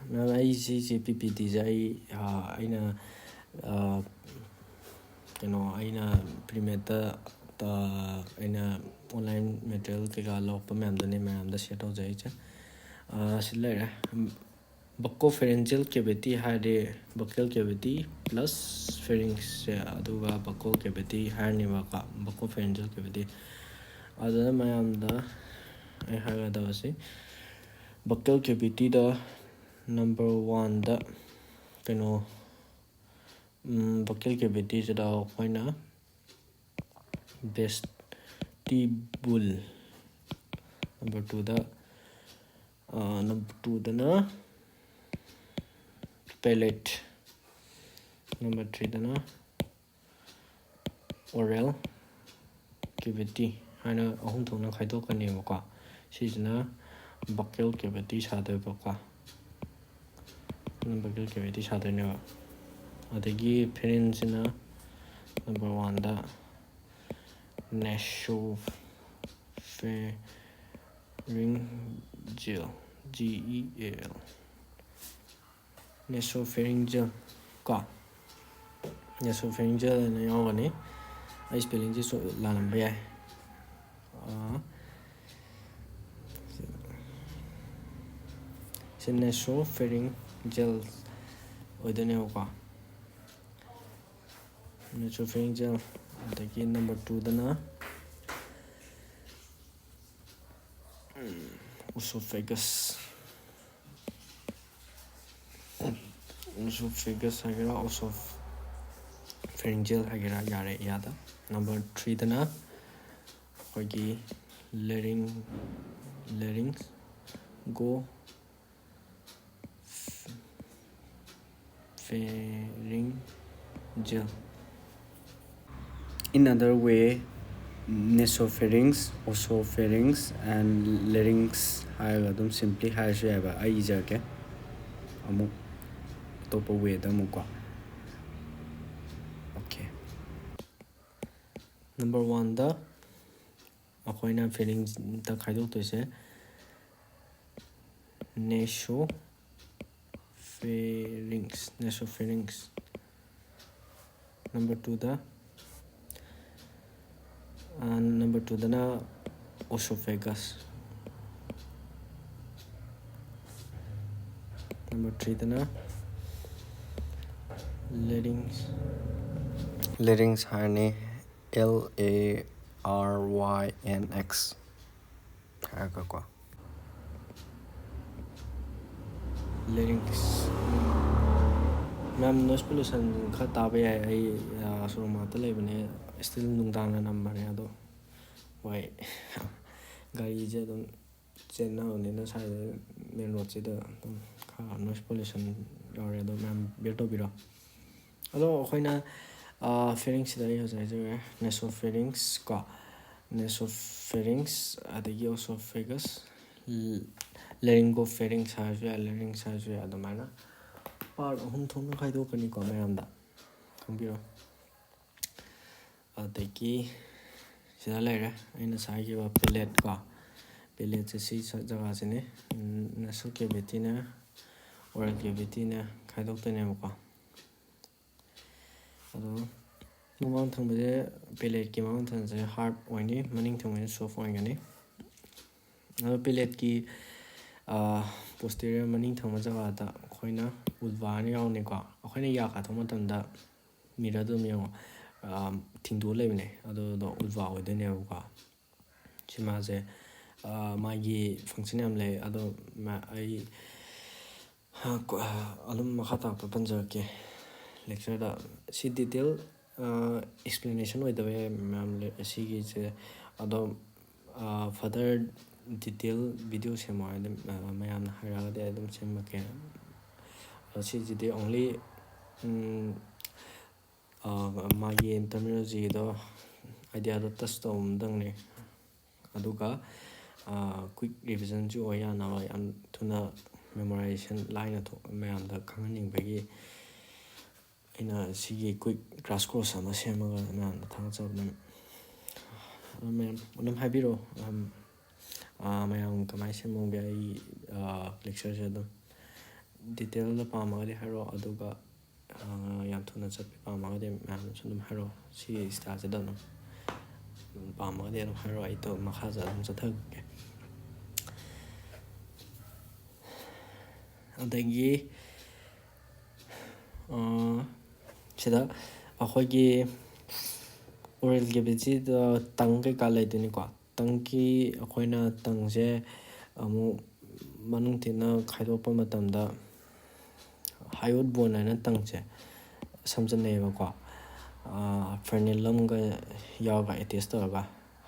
ꯃꯌꯥꯝ, ꯑꯩ ꯁꯤꯁꯦ PPTꯁꯦ ꯑꯩ, ꯑ, ꯑꯩꯅ, ꯑ, ꯀꯩꯅꯣ, ꯑꯩꯅ ꯄ꯭ꯔꯤꯃꯦꯠꯇ, ꯑ, ꯑꯩꯅ online material ꯀꯩꯀꯥ ꯂꯧꯔꯛꯄ ꯃꯌꯥꯝꯗꯨꯅꯦ ꯃꯌꯥꯝꯗ share ꯇꯧꯖꯔꯤꯁꯦ꯫ ꯑ, ꯁꯤ ꯂꯩꯔꯦ꯫ Buccopharyngeal cavity ꯍꯥꯏꯔꯗꯤ buccal cavity plus pharynxꯁꯦ, ꯑꯗꯨꯒ buccal cavity ꯍꯥꯏꯔꯅꯦꯕꯀꯣ, buccopharyngeal cavity꯫ ꯑꯗꯨꯗ ꯃꯌꯥꯝꯗ ꯑꯩ ꯍꯥꯏꯒꯗꯕꯁꯤ, buccal cavityꯗ number oneꯗ ꯀꯩꯅꯣ, ꯎꯝ, buccal cavityꯁꯤꯗ ꯑꯩꯈꯣꯏꯅ vest-, vestibule. Number twoꯗ, number twoꯗꯅ palate, number threeꯗꯅ oral cavity ꯍꯥꯏꯅ ꯑꯍꯨꯝ ꯊꯣꯛꯅ ꯈꯥꯏꯗꯣꯛꯀꯅꯦꯕꯀꯣ꯫ ꯁꯤꯁꯤꯅ buccal cavity ꯁꯥꯗꯣꯏꯕꯀꯣ꯫ Buccal cavity ꯁꯥꯗꯣꯏꯅꯦꯕ꯫ ꯑꯗꯒꯤ pharynxꯁꯤꯅ number oneꯗ nasopharyngeal, G E A L, nasopharyngeal ꯀꯣ, nasopharyngeal ꯍꯥꯏꯅ ꯌꯥꯎꯒꯅꯤ꯫ ꯑꯩ spellingꯁꯦ ꯂꯥꯜꯂꯝꯕ ꯌꯥꯏ꯫ ꯁꯤ nasopharyngeal ꯑꯣꯏꯗꯣꯏꯅꯦꯕꯀꯣ꯫ Nasopharyngeal꯫ ꯑꯗꯒꯤ number twoꯗꯅ oesophagus꯫ Oesophagus ꯍꯥꯏꯒꯦꯔꯥ, oesopharyngeal ꯍꯥꯏꯒꯦꯔꯥ, ꯌꯥꯔꯦ ꯏꯌꯥꯗ꯫ Number threeꯗꯅ ꯑꯩꯈꯣꯏꯒꯤ larynx, larynx, go pharyngeal. In other way, nasopharynx, oesopharynx and larynx ꯍꯥꯏꯔꯒ ꯑꯗꯨꯝ simply ꯍꯥꯏꯔꯁꯨ ꯌꯥꯏꯕ꯫ ꯑꯩ ꯏꯖꯔꯛꯀꯦ ꯑꯃꯨꯛ ꯑꯇꯣꯞꯄ wayꯗ ꯑꯃꯨꯛꯀꯣ꯫ Okay, number oneꯗ ꯑꯩꯈꯣꯏꯅ pharynxꯇ ꯈꯥꯏꯗꯣꯛꯇꯣꯏꯁꯦ nasopharynx, nasopharynx꯫ Number twoꯗ, number twoꯗꯅ oesophagus꯫ Number threeꯗꯅ larynx, larynx ꯍꯥꯏꯔꯅꯤ, L A R Y N X ꯍꯥꯏꯔꯒꯀꯣ꯫ Larynx꯫ ꯃꯌꯥꯝ noise pollution ꯈꯔ ꯇꯥꯕ ꯌꯥꯏ꯫ ꯑꯩ ꯁꯣꯔꯨꯝ ꯃꯅꯥꯛꯇ ꯂꯩꯕꯅꯦ꯫ Still ꯅꯨꯡꯗꯥꯡꯅ ꯅꯝꯕꯅꯦ ꯑꯗꯣ꯫ ꯍꯣꯏ꯫ ꯒꯥꯔꯤꯁꯦ ꯑꯗꯨꯝ ꯆꯦꯟꯅꯕꯅꯤꯅ ꯁ꯭ꯋꯥꯏꯗ ꯃꯦꯟ ꯔꯣꯗꯁꯤꯗ ꯑꯗꯨꯝ ꯈꯔ noise pollution ꯌꯥꯎꯔꯦ, ꯑꯗꯣ ꯃꯌꯥꯝ bear ꯇꯧꯕꯤꯔꯣ꯫ ꯑꯗꯣ ꯑꯩꯈꯣꯏꯅ pharynxꯁꯤꯗ ꯑꯩ ꯍꯧꯖꯤꯛ ꯍꯥꯏꯖꯔꯦ, nasopharynx ꯀꯣ, nasopharynx, ꯑꯗꯒꯤ oesophagus, laryngopharynx ꯍꯥꯏꯔꯁꯨ ꯌꯥꯏ, larynx ꯍꯥꯏꯔꯁꯨ ꯌꯥꯏ, ꯑꯗꯨꯃꯥꯏꯅ part ꯑꯍꯨꯝ ꯊꯣꯛꯅ ꯈꯥꯏꯗꯣꯛꯀꯅꯤꯀꯣ ꯃꯌꯥꯝꯗ, ꯈꯪꯕꯤꯔꯣ꯫ ꯑꯗꯒꯤ ꯁꯤꯗ ꯂꯩꯔꯦ ꯑꯩꯅ ꯉꯁꯥꯏ ꯍꯥꯏꯈꯤꯕ palate ꯀꯣ, palateꯁꯦ ꯁꯤ ꯖꯒꯥꯁꯤꯅꯤ, nasal cavityꯅꯦ, oral cavityꯅꯦ ꯈꯥꯏꯗꯣꯛꯇꯣꯏꯅꯦꯕꯀꯣ꯫ ꯑꯗꯣ ꯃꯃꯥꯡ ꯊꯪꯕꯁꯦ, palateꯀꯤ ꯃꯃꯥꯡ ꯊꯪꯕꯁꯦ hard ꯑꯣꯏꯅꯤ, ꯃꯅꯤꯡ ꯊꯪꯕꯁꯦ soft ꯑꯣꯏꯒꯅꯤ꯫ ꯑꯗꯣ palateꯀꯤ posterior ꯃꯅꯤꯡ ꯊꯪꯕ ꯖꯒꯥꯗ ꯑꯩꯈꯣꯏꯅ vulva ꯍꯥꯏꯅ ꯌꯥꯎꯅꯤꯀꯣ꯫ ꯑꯩꯈꯣꯏꯅ ꯌꯥ ꯀꯥꯊꯣꯛꯄ ꯃꯇꯝꯗ mirrorꯗ ꯑꯗꯨꯝ ꯌꯦꯡꯉꯣ, ꯊꯤꯡꯗꯣꯛꯑ ꯂꯩꯕꯅꯦ, ꯑꯗꯨꯗꯣ vulva ꯑꯣꯏꯗꯣꯏꯅꯦꯕꯀꯣ꯫ ꯁꯤ ꯃꯥꯁꯦ ꯃꯥꯒꯤ function ꯌꯥꯝ ꯂꯩ, ꯑꯗꯣ ꯑꯩ ꯑꯗꯨꯝ ꯃꯈꯥ ꯇꯥꯔꯛꯄ ꯄꯟꯖꯔꯛꯀꯦ lectureꯗ꯫ ꯁꯤ detail explanation ꯑꯣꯏꯗꯕ ꯌꯥꯏ ꯃꯌꯥꯝ, ꯁꯤꯒꯤꯁꯦ꯫ ꯑꯗꯣ further detail video ꯁꯦꯝꯃꯣ ꯍꯥꯏꯗꯤ ꯃꯌꯥꯝꯅ ꯍꯥꯏꯔꯛꯑꯒꯗꯤ ꯑꯩ ꯑꯗꯨꯝ ꯁꯦꯝꯃꯛꯀꯦ꯫ ꯑꯗꯣ ꯁꯤꯁꯤꯗꯤ only ꯃꯥꯒꯤ terminologyꯗꯣ, ideaꯗꯣ touch ꯇꯧꯕ ꯑꯃꯇꯪꯅꯦ꯫ ꯑꯗꯨꯒ quick revisionꯁꯨ ꯑꯣꯏ ꯌꯥꯅꯕ, ꯌꯥꯝ ꯊꯨꯅ memorization ꯂꯥꯏꯅ ꯊꯣꯛ-, ꯃꯌꯥꯝꯗ ꯈꯪꯍꯟꯅꯤꯡꯕꯒꯤ ꯑꯩꯅ ꯁꯤꯒꯤ quick crash course ꯑꯃ ꯁꯦꯝꯃꯒ ꯃꯌꯥꯝꯗ ꯊꯥꯒꯠꯆꯕꯅꯤ꯫ ꯑꯗꯨ ꯃꯌꯥꯝ ꯑꯗꯨꯝ ꯍꯥꯏꯕꯤꯔꯛꯑꯣ, ꯃꯌꯥꯝ ꯀꯃꯥꯏꯅ ꯁꯦꯝꯍꯧꯒꯦ ꯑꯩ lectureꯁꯦ꯫ ꯑꯗꯨꯝ detailꯗ ꯄꯥꯝꯃꯒꯗꯤ ꯍꯥꯏꯔꯛꯑꯣ, ꯑꯗꯨꯒ ꯌꯥꯝ ꯊꯨꯅ ꯆꯠꯄ ꯄꯥꯝꯃꯒꯗꯤ ꯃꯌꯥꯝꯅꯁꯨ ꯑꯗꯨꯝ ꯍꯥꯏꯔꯛꯑꯣ꯫ ꯁꯤꯒꯤ styleꯁꯤꯗ ꯑꯗꯨꯝ ꯄꯥꯝꯃꯒꯗꯤ ꯑꯗꯨꯝ ꯍꯥꯏꯔꯛꯑꯣ, ꯑꯩ ꯃꯈꯥ ꯑꯗꯨꯝ ꯆꯠꯊꯈ꯭ꯔꯒꯦ꯫ ꯑꯗꯒꯤ ꯁꯤꯗ ꯑꯩꯈꯣꯏꯒꯤ oral cavityꯗ tongue ꯀꯩꯀꯥ ꯂꯩꯗꯣꯏꯅꯤꯀꯣ꯫ Tongueꯒꯤ ꯑꯩꯈꯣꯏꯅ tongueꯁꯦ ꯑꯃꯨꯛ ꯃꯅꯨꯡ ꯊꯤꯅ ꯈꯥꯏꯗꯣꯛꯄ ꯃꯇꯝꯗ hyoid bone ꯍꯥꯏꯅ tongueꯁꯦ ꯁꯝꯖꯟꯅꯩꯌꯦꯕꯀꯣ, frenulumꯒ ꯌꯥꯎꯔꯒ attach ꯇꯧꯔꯒ꯫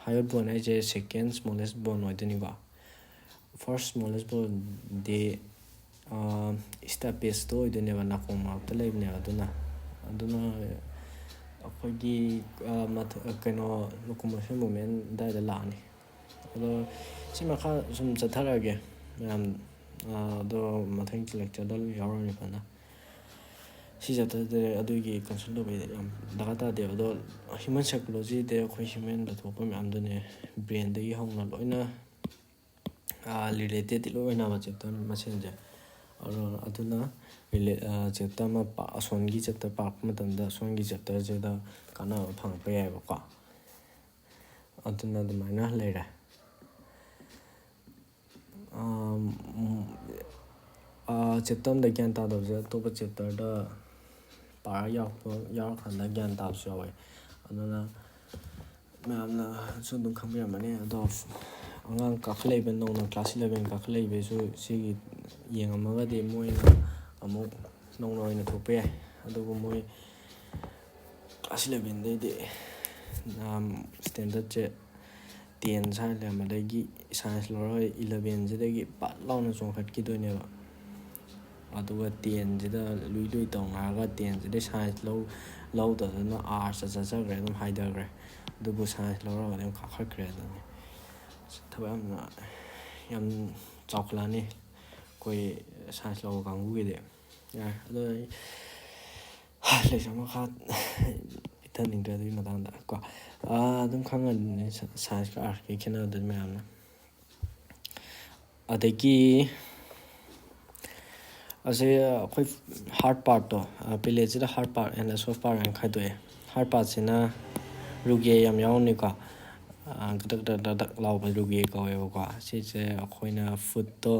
Hyoid bone ꯍꯥꯏꯁꯦ second smallest bone ꯑꯣꯏꯗꯣꯏꯅꯤꯀꯣ꯫ First smallest bone ꯗꯤ stapes ꯇꯣ ꯑꯣꯏꯗꯣꯏꯅꯦꯕ, ꯅꯥꯀꯣꯡ ꯃꯔꯛꯇ ꯂꯩꯕꯅꯦꯕ꯫ ꯑꯗꯨꯅ ꯑꯗꯨꯅ ꯑꯩꯈꯣꯏꯒꯤ ꯀꯩꯅꯣ locomotion movement ꯑꯗꯨꯋꯥꯏꯗ ꯂꯥꯛꯑꯅꯤ꯫ ꯑꯗꯣ ꯁꯤ ꯃꯈꯥ ꯁꯨꯝ ꯆꯠꯊꯔꯛꯑꯒꯦ ꯃꯌꯥꯝ꯫ ꯑꯗꯣ ꯃꯊꯪꯒꯤ lecture ꯗ ꯌꯥꯎꯔꯅꯤ ꯐꯖꯅ꯫ ꯁꯤ chapter ꯗ ꯑꯗꯨꯒꯤ concern ꯇꯧꯕꯩꯗꯤ ꯌꯥꯝ ꯗꯔꯀꯥꯔ ꯇꯥꯗꯦꯕ꯫ ꯑꯗꯣ human psychology ꯗ ꯑꯩꯈꯣꯏ human ꯗ ꯊꯣꯛꯄ ꯃꯌꯥꯝꯗꯨꯅꯦ, brain ꯗꯒꯤ ꯍꯧꯅ ꯂꯣꯏꯅ related ꯂꯣꯏ ꯑꯣꯏꯅꯕ chapter ꯃꯁꯦꯟꯁꯦ꯫ ꯑꯗꯣ ꯑꯗꯨꯅ chapter ꯑꯃ ꯑꯁꯣꯟꯒꯤ chapter ꯄꯥꯔꯛꯄ ꯃꯇꯝꯗ ꯑꯁꯣꯟꯒꯤ chapter ꯁꯤꯗ ꯀꯥꯟꯅꯕ ꯐꯪꯉꯛꯄ ꯌꯥꯏꯑꯕꯀꯣ꯫ ꯑꯗꯨꯅ ꯑꯗꯨꯃꯥꯏꯅ ꯂꯩꯔꯦ꯫ Chapter ꯑꯃꯗ ꯒ꯭ꯌꯥꯟ ꯇꯥꯗꯕꯁꯦ ꯑꯇꯣꯞꯄ chapter ꯗ ꯄꯥꯔ ꯌꯥꯎꯔꯛꯄ ꯌꯥꯎꯔꯀꯥꯟꯗ ꯒ꯭ꯌꯥꯟ ꯇꯥꯕꯁꯨ ꯌꯥꯎꯋꯦ꯫ ꯑꯗꯨꯅ ꯃꯌꯥꯝꯅꯁꯨ ꯑꯗꯨꯝ ꯈꯪꯕꯤꯔꯝꯃꯅꯤ꯫ ꯑꯗꯣ ꯑꯉꯥꯡ ꯀꯥꯈꯠꯂꯛꯏꯕ, ꯅꯧꯅ class eleven ꯀꯥꯈꯠꯂꯛꯏꯕꯁꯨ ꯁꯤꯒꯤ ꯌꯦꯡꯉꯝꯃꯒꯗꯤ ꯃꯣꯏꯅ ꯑꯃꯨꯛ ꯅꯧꯅ ꯑꯣꯏꯅ ꯊꯣꯛꯄ ꯌꯥꯏ꯫ ꯑꯗꯨꯕꯨ ꯃꯣꯏ class eleven ꯗꯩꯗꯤ standard ꯁꯦ ten ꯁ꯭ꯋꯥꯏ ꯂꯩꯔꯝꯕꯗꯒꯤ science ꯂꯧꯔꯒ eleven ꯁꯤꯗꯒꯤ ꯄꯠ ꯂꯥꯎꯅ ꯆꯣꯡꯈꯠꯈꯤꯗꯣꯏꯅꯦꯕ꯫ ꯑꯗꯨꯒ ten ꯁꯤꯗ ꯂꯨꯏ ꯂꯨꯏ ꯇꯧꯅꯔꯒ ten ꯁꯤꯗꯩ science ꯂꯧ ꯂꯧꯗꯗꯅ arts ꯇ ꯆꯠꯆꯈ꯭ꯔꯦ, ꯑꯗꯨꯝ ꯍꯥꯏꯊꯈ꯭ꯔꯦ꯫ ꯑꯗꯨꯕꯨ science ꯂꯧꯔꯒ ꯑꯗꯨꯝ ꯀꯥꯈꯠꯈ꯭ꯔꯦ꯫ ꯑꯗꯨꯅꯤ ꯊꯕꯛ ꯌꯥꯝꯅ ꯌꯥꯝ ꯆꯥꯎꯈꯠꯂꯛꯑꯅꯤ ꯑꯩꯈꯣꯏ science ꯂꯧꯕ ꯀꯥꯡꯕꯨꯒꯤꯗꯤ꯫ ꯌꯥꯔꯦ, ꯑꯗꯣ ꯑꯩ lecture ꯃꯈꯥ ꯄꯤꯊꯅꯤꯡꯗ꯭ꯔꯦ ꯑꯗꯨꯒꯤ ꯃꯇꯥꯡꯗ ꯀꯣ꯫ ꯑꯗꯨꯝ ꯈꯪꯉꯅꯤ science ꯀ arts ꯀꯤ ꯈꯦꯠꯅꯕꯗꯨꯗꯤ ꯃꯌꯥꯝꯅ꯫ ꯑꯗꯒꯤ ꯑꯁꯤ ꯑꯩꯈꯣꯏ hard part ꯇꯣ, palate ꯁꯤꯗ hard part and soft part ꯍꯥꯏꯅ ꯈꯥꯏꯗꯣꯛꯑꯦ꯫ Hard part ꯁꯤꯅ rugae ꯌꯥꯝ ꯌꯥꯎꯔꯅꯤꯀꯣ꯫ ꯀꯗꯛ ꯗꯛ ꯗꯛ ꯗꯛ ꯂꯥꯎꯕ rugae ꯀꯧꯋꯦꯕꯀꯣ꯫ ꯁꯤꯁꯦ ꯑꯩꯈꯣꯏꯅ food ꯇꯣ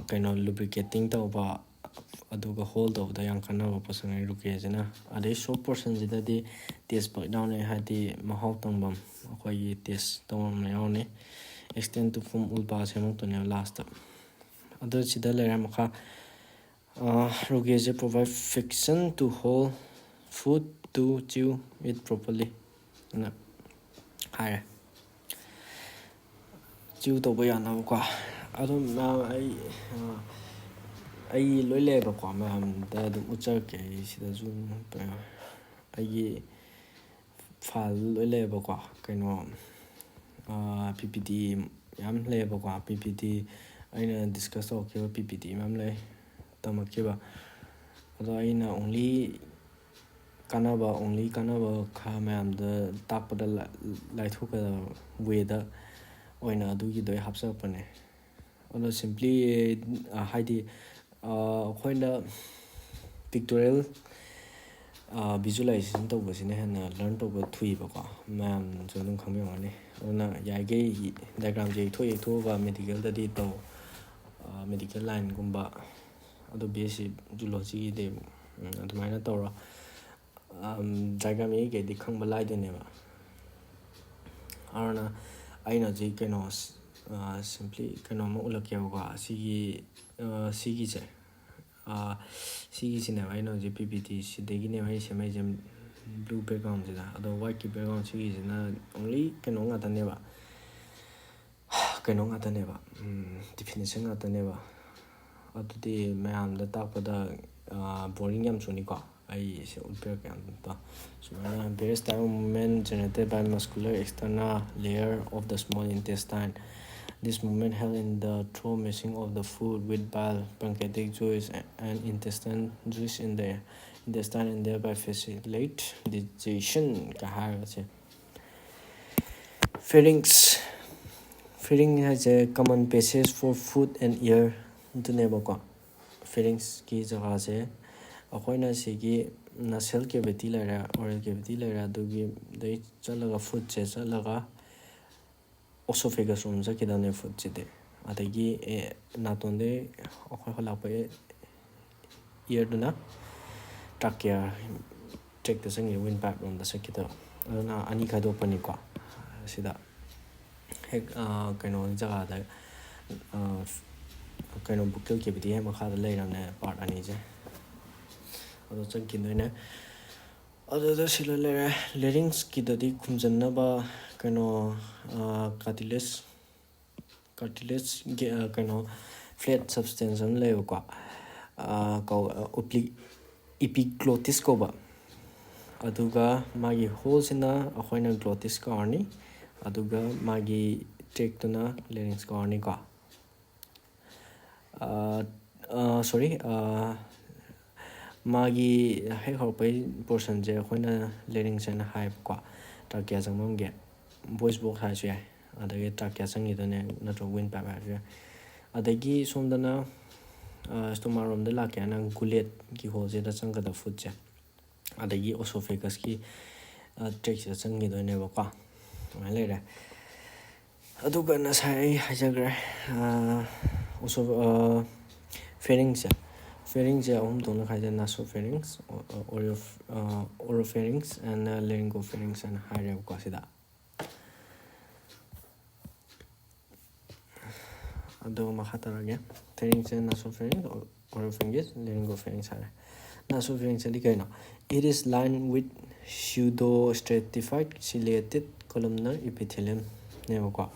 ꯀꯩꯅꯣ lubricating ꯇꯧꯕ, ꯑꯗꯨꯒ hold ꯇꯧꯕꯗ ꯌꯥꯝ ꯀꯥꯟꯅꯕ ꯄꯣꯠꯁꯛꯅꯤ rugae ꯁꯤꯅ꯫ ꯑꯗꯩ soft portion ꯁꯤꯗꯗꯤ taste bud ꯌꯥꯎꯅꯤ, ꯍꯥꯏꯗꯤ ꯃꯍꯥꯎ ꯇꯪꯐꯝ, ꯑꯩꯈꯣꯏꯒꯤ taste ꯇꯧꯐꯝ ꯌꯥꯎꯅꯤ꯫ Extend to form ulva ꯁꯦꯝꯃꯛꯇꯣꯏꯅꯦꯕ last ꯇ꯫ ꯑꯗꯨ ꯁꯤꯗ ꯂꯩꯔꯦ ꯃꯈꯥ꯫ Rugae say provide friction to hold food to chew it properly꯫ ꯑꯗꯨꯅ ꯍꯥꯏꯔꯦ꯫ ꯆꯤꯌꯨ ꯇꯧꯕ ꯌꯥꯅꯕꯀꯣ꯫ ꯑꯗꯨꯝ ꯃꯌꯥꯝ ꯑꯩ ꯑꯩ ꯂꯣꯏ ꯂꯩꯌꯦꯕꯀꯣ, ꯃꯌꯥꯝꯗ ꯑꯗꯨꯝ ꯎꯠꯆꯔꯛꯀꯦ꯫ ꯑꯩ ꯁꯤꯗꯁꯨ ꯑꯩꯒꯤ ꯐꯥꯏꯜ ꯂꯣꯏ ꯂꯩꯌꯦꯕꯀꯣ꯫ ꯀꯩꯅꯣ, ꯄꯤ ꯄꯤ ꯇꯤ ꯃꯌꯥꯝ ꯂꯩꯌꯦꯕꯀꯣ꯫ ꯄꯤ ꯄꯤ ꯇꯤ ꯑꯩꯅ ꯗꯤꯁꯀꯁ ꯇꯧꯔꯛꯈꯤꯕ ꯄꯤ ꯄꯤ ꯇꯤ ꯃꯌꯥꯝ ꯂꯩ, ꯇꯝꯃꯛꯈꯤꯕ꯫ ꯑꯗꯣ ꯑꯩꯅ ꯑꯣꯡꯂꯤ ꯀꯥꯟꯅꯕ ꯑꯣꯡꯂꯤ ꯀꯥꯟꯅꯕ ꯈꯔ ꯃꯌꯥꯝꯗ ꯇꯥꯛꯄꯗ ꯂꯥꯏꯊꯣꯛꯀꯗꯕ ꯋꯦꯗ ꯑꯣꯏꯅ ꯑꯗꯨꯒꯤꯗꯣ ꯑꯩ ꯍꯥꯞꯆꯔꯛꯄꯅꯦ꯫ ꯑꯗꯣ ꯁꯤꯝꯄ꯭ꯂꯤ ꯍꯥꯏꯗꯤ ꯑꯩꯈꯣꯏꯅ ꯄꯤꯛꯇꯣꯔꯤꯌꯦꯜ ꯚꯤꯖꯨꯋꯦꯂꯥꯏꯖꯦꯁꯟ ꯇꯧꯕꯁꯤꯅ ꯍꯦꯟꯅ ꯂꯔꯟ ꯇꯧꯕ ꯊꯨꯏꯕꯀꯣ꯫ ꯃꯌꯥꯝꯁꯨ ꯑꯗꯨꯝ ꯈꯪꯕꯤꯔꯝꯒꯅꯤ꯫ ꯑꯗꯨꯅ ꯌꯥꯔꯤꯈꯩ ꯗꯥꯏꯒ꯭ꯔꯥꯝꯁꯦ ꯌꯦꯛꯊꯣꯛ ꯌꯦꯛꯊꯣꯛꯑꯒ ꯃꯦꯗꯤꯀꯦꯜꯗꯗꯤ ꯇꯧ꯫ ꯃꯦꯗꯤꯀꯦꯜ ꯂꯥꯏꯟꯒꯨꯝꯕ, ꯑꯗꯣ ꯕꯤ ꯑꯦꯁ ꯁꯤ ꯖꯨꯂꯣꯖꯤꯒꯤꯗꯤ ꯑꯗꯨꯃꯥꯏꯅ ꯇꯧꯔꯣ꯫ ꯗꯥꯏꯒ꯭ꯔꯥꯝ ꯌꯦꯛꯏꯈꯩꯗꯤ ꯈꯪꯕ ꯂꯥꯏꯗꯣꯏꯅꯦꯕ꯫ ꯑꯗꯨꯅ ꯑꯩꯅ ꯍꯧꯖꯤꯛ ꯀꯩꯅꯣ, ꯁꯤꯝꯄ꯭ꯂꯤ ꯀꯩꯅꯣꯝꯃ ꯎꯠꯂꯛꯀꯦꯕꯀꯣ꯫ ꯑꯁꯤꯒꯤ ꯁꯤꯒꯤꯁꯦ ꯁꯤꯒꯤꯁꯤꯅꯦꯕ ꯑꯩꯅ ꯍꯧꯖꯤꯛ ꯄꯤ ꯄꯤ ꯇꯤ ꯁꯤꯗꯒꯤꯅꯦꯕ ꯑꯩꯅ ꯁꯦꯝꯃꯛꯏꯁꯦ, ꯕ꯭ꯂꯨ ꯕꯦꯛꯒ꯭ꯔꯥꯎꯟꯁꯤꯗ꯫ ꯑꯗꯣ ꯋꯥꯏꯠꯀꯤ ꯕꯦꯛꯒ꯭ꯔꯥꯎꯟ ꯁꯤꯒꯤꯁꯤꯅ ꯑꯣꯡꯂꯤ ꯀꯩꯅꯣ ꯉꯥꯛꯇꯅꯦꯕ, ꯀꯩꯅꯣ ꯉꯥꯛꯇꯅꯦꯕ, ꯗꯤꯐꯤꯅꯤꯁꯟ ꯉꯥꯛꯇꯅꯦꯕ꯫ ꯑꯗꯨꯗꯤ ꯃꯌꯥꯝꯗ ꯇꯥꯛꯄꯗ ꯕꯣꯔꯤꯡ ꯌꯥꯝ ꯆꯨꯅꯤꯀꯣ꯫ ꯑꯩ ꯁꯤ ꯎꯠꯄꯤꯔꯛꯀꯦ ꯑꯝꯇ꯫ ꯁꯨꯃꯥꯏꯅ, various type of movement generated by muscular external layer of the small intestine. This movement held in the through mixing of the food with bile, pancreatic juice, and intestine juice in the intestine and thereby facilitate digestion ꯀ ꯍꯥꯏꯔꯒꯁꯦ꯫ Pharynx, pharynx ꯍꯥꯏꯁꯦ common passage for food and air ꯑꯗꯨꯅꯦꯕꯀꯣ꯫ Pharynxꯀꯤ ꯖꯒꯥꯁꯦ ꯑꯩꯈꯣꯏꯅ ꯁꯤꯒꯤ nasal cavity ꯂꯩꯔꯦ, oral cavity ꯂꯩꯔꯦ, ꯑꯗꯨꯒꯤꯗꯩ ꯆꯠꯂꯒ foodꯁꯦ ꯆꯠꯂꯒ esophagus ꯔꯣꯝ ꯆꯠꯈꯤꯗꯕꯅꯦ foodꯁꯤꯗꯤ꯫ ꯑꯗꯒꯤ ꯅꯥꯇꯣꯟꯗꯩ ꯑꯩꯈꯣꯏ ꯍꯣꯜꯂꯛꯄ airꯗꯨꯅ trachea tract ꯆꯪꯉꯤ, windpipe ꯔꯣꯝꯗ ꯆꯠꯈꯤꯗꯕ꯫ ꯑꯗꯨꯅ ꯑꯅꯤ ꯈꯥꯏꯗꯣꯛꯄꯅꯤꯀꯣ꯫ ꯁꯤꯗ ꯍꯦꯛ ꯀꯩꯅꯣ ꯖꯒꯥꯗ, ꯀꯩꯅꯣ, buccal cavity ꯍꯦꯛ ꯃꯈꯥꯗ ꯂꯩꯔꯕꯅꯦ part ꯑꯅꯤꯁꯦ꯫ ꯑꯗꯣ ꯆꯠꯈꯤꯗꯣꯏꯅꯦ꯫ ꯑꯗꯨꯗ ꯁꯤꯗ ꯂꯩꯔꯦ꯫ Larynxꯀꯤꯗꯗꯤ ꯈꯨꯝꯖꯟꯅꯕ ꯀꯩꯅꯣ, cartilage, cartilage ꯀꯩꯅꯣ, flat substance ꯑꯃ ꯂꯩꯌꯦꯕꯀꯣ, ꯀꯧ epiglottis ꯀꯧꯕ꯫ ꯑꯗꯨꯒ ꯃꯥꯒꯤ holeꯁꯤꯅ ꯑꯩꯈꯣꯏꯅ glottis ꯀꯧꯔꯅꯤ, ꯑꯗꯨꯒ ꯃꯥꯒꯤ tractꯇꯨꯅ larynx ꯀꯧꯔꯅꯤꯀꯣ꯫ ꯁꯣꯔꯤ, ꯃꯥꯒꯤ ꯍꯦꯛ ꯍꯧꯔꯛꯄꯒꯤ portionꯁꯦ ꯑꯩꯈꯣꯏꯅ larynx ꯍꯥꯏꯅ ꯍꯥꯏꯌꯦꯕꯀꯣ, trachea ꯆꯪꯐꯝꯒꯤ꯫ Voice box ꯍꯥꯏꯔꯁꯨ ꯌꯥꯏ, ꯑꯗꯒꯤ trachea ꯆꯪꯈꯤꯗꯣꯏꯅꯦ, ꯅꯠꯇ꯭ꯔꯒ windpipe ꯍꯥꯏꯔꯁꯨ ꯌꯥꯏ꯫ ꯑꯗꯒꯤ ꯁꯣꯝꯗꯅ stomach ꯔꯣꯝꯗ ꯂꯥꯛꯀꯦ ꯍꯥꯏꯅ gulletꯀꯤ holeꯁꯤꯗ ꯆꯪꯒꯗꯕ foodꯁꯦ, ꯑꯗꯒꯤ oesophagusꯀꯤ tractꯁꯤꯗ ꯆꯪꯈꯤꯗꯣꯏꯅꯦꯕꯀꯣ꯫ ꯑꯗꯨꯃꯥꯏꯅ ꯂꯩꯔꯦ꯫ ꯑꯗꯨꯒ ꯉꯁꯥꯏ ꯑꯩ ꯍꯥꯏꯖꯈ꯭ꯔꯦ, oesoph- pharynxꯁꯦ, pharynxꯁꯦ ꯑꯍꯨꯝ ꯊꯣꯛꯅ ꯈꯥꯏꯗꯣꯛꯑꯦ: nasopharynx, oropharynx and laryngopharynx ꯍꯥꯏꯅ ꯍꯥꯏꯔꯦꯕꯀꯣ ꯁꯤꯗ꯫ ꯑꯗꯣ ꯃꯈꯥ ꯇꯥꯔꯒꯦ꯫ Pharynxꯁꯦ nasopharynx, oropharynx, laryngopharynx ꯍꯥꯏꯔꯦ꯫ Nasopharynxꯁꯤꯗꯤ ꯀꯩꯅꯣ? It is lined with pseudostratified ciliated columnar epithelium ꯅꯦꯕꯀꯣ꯫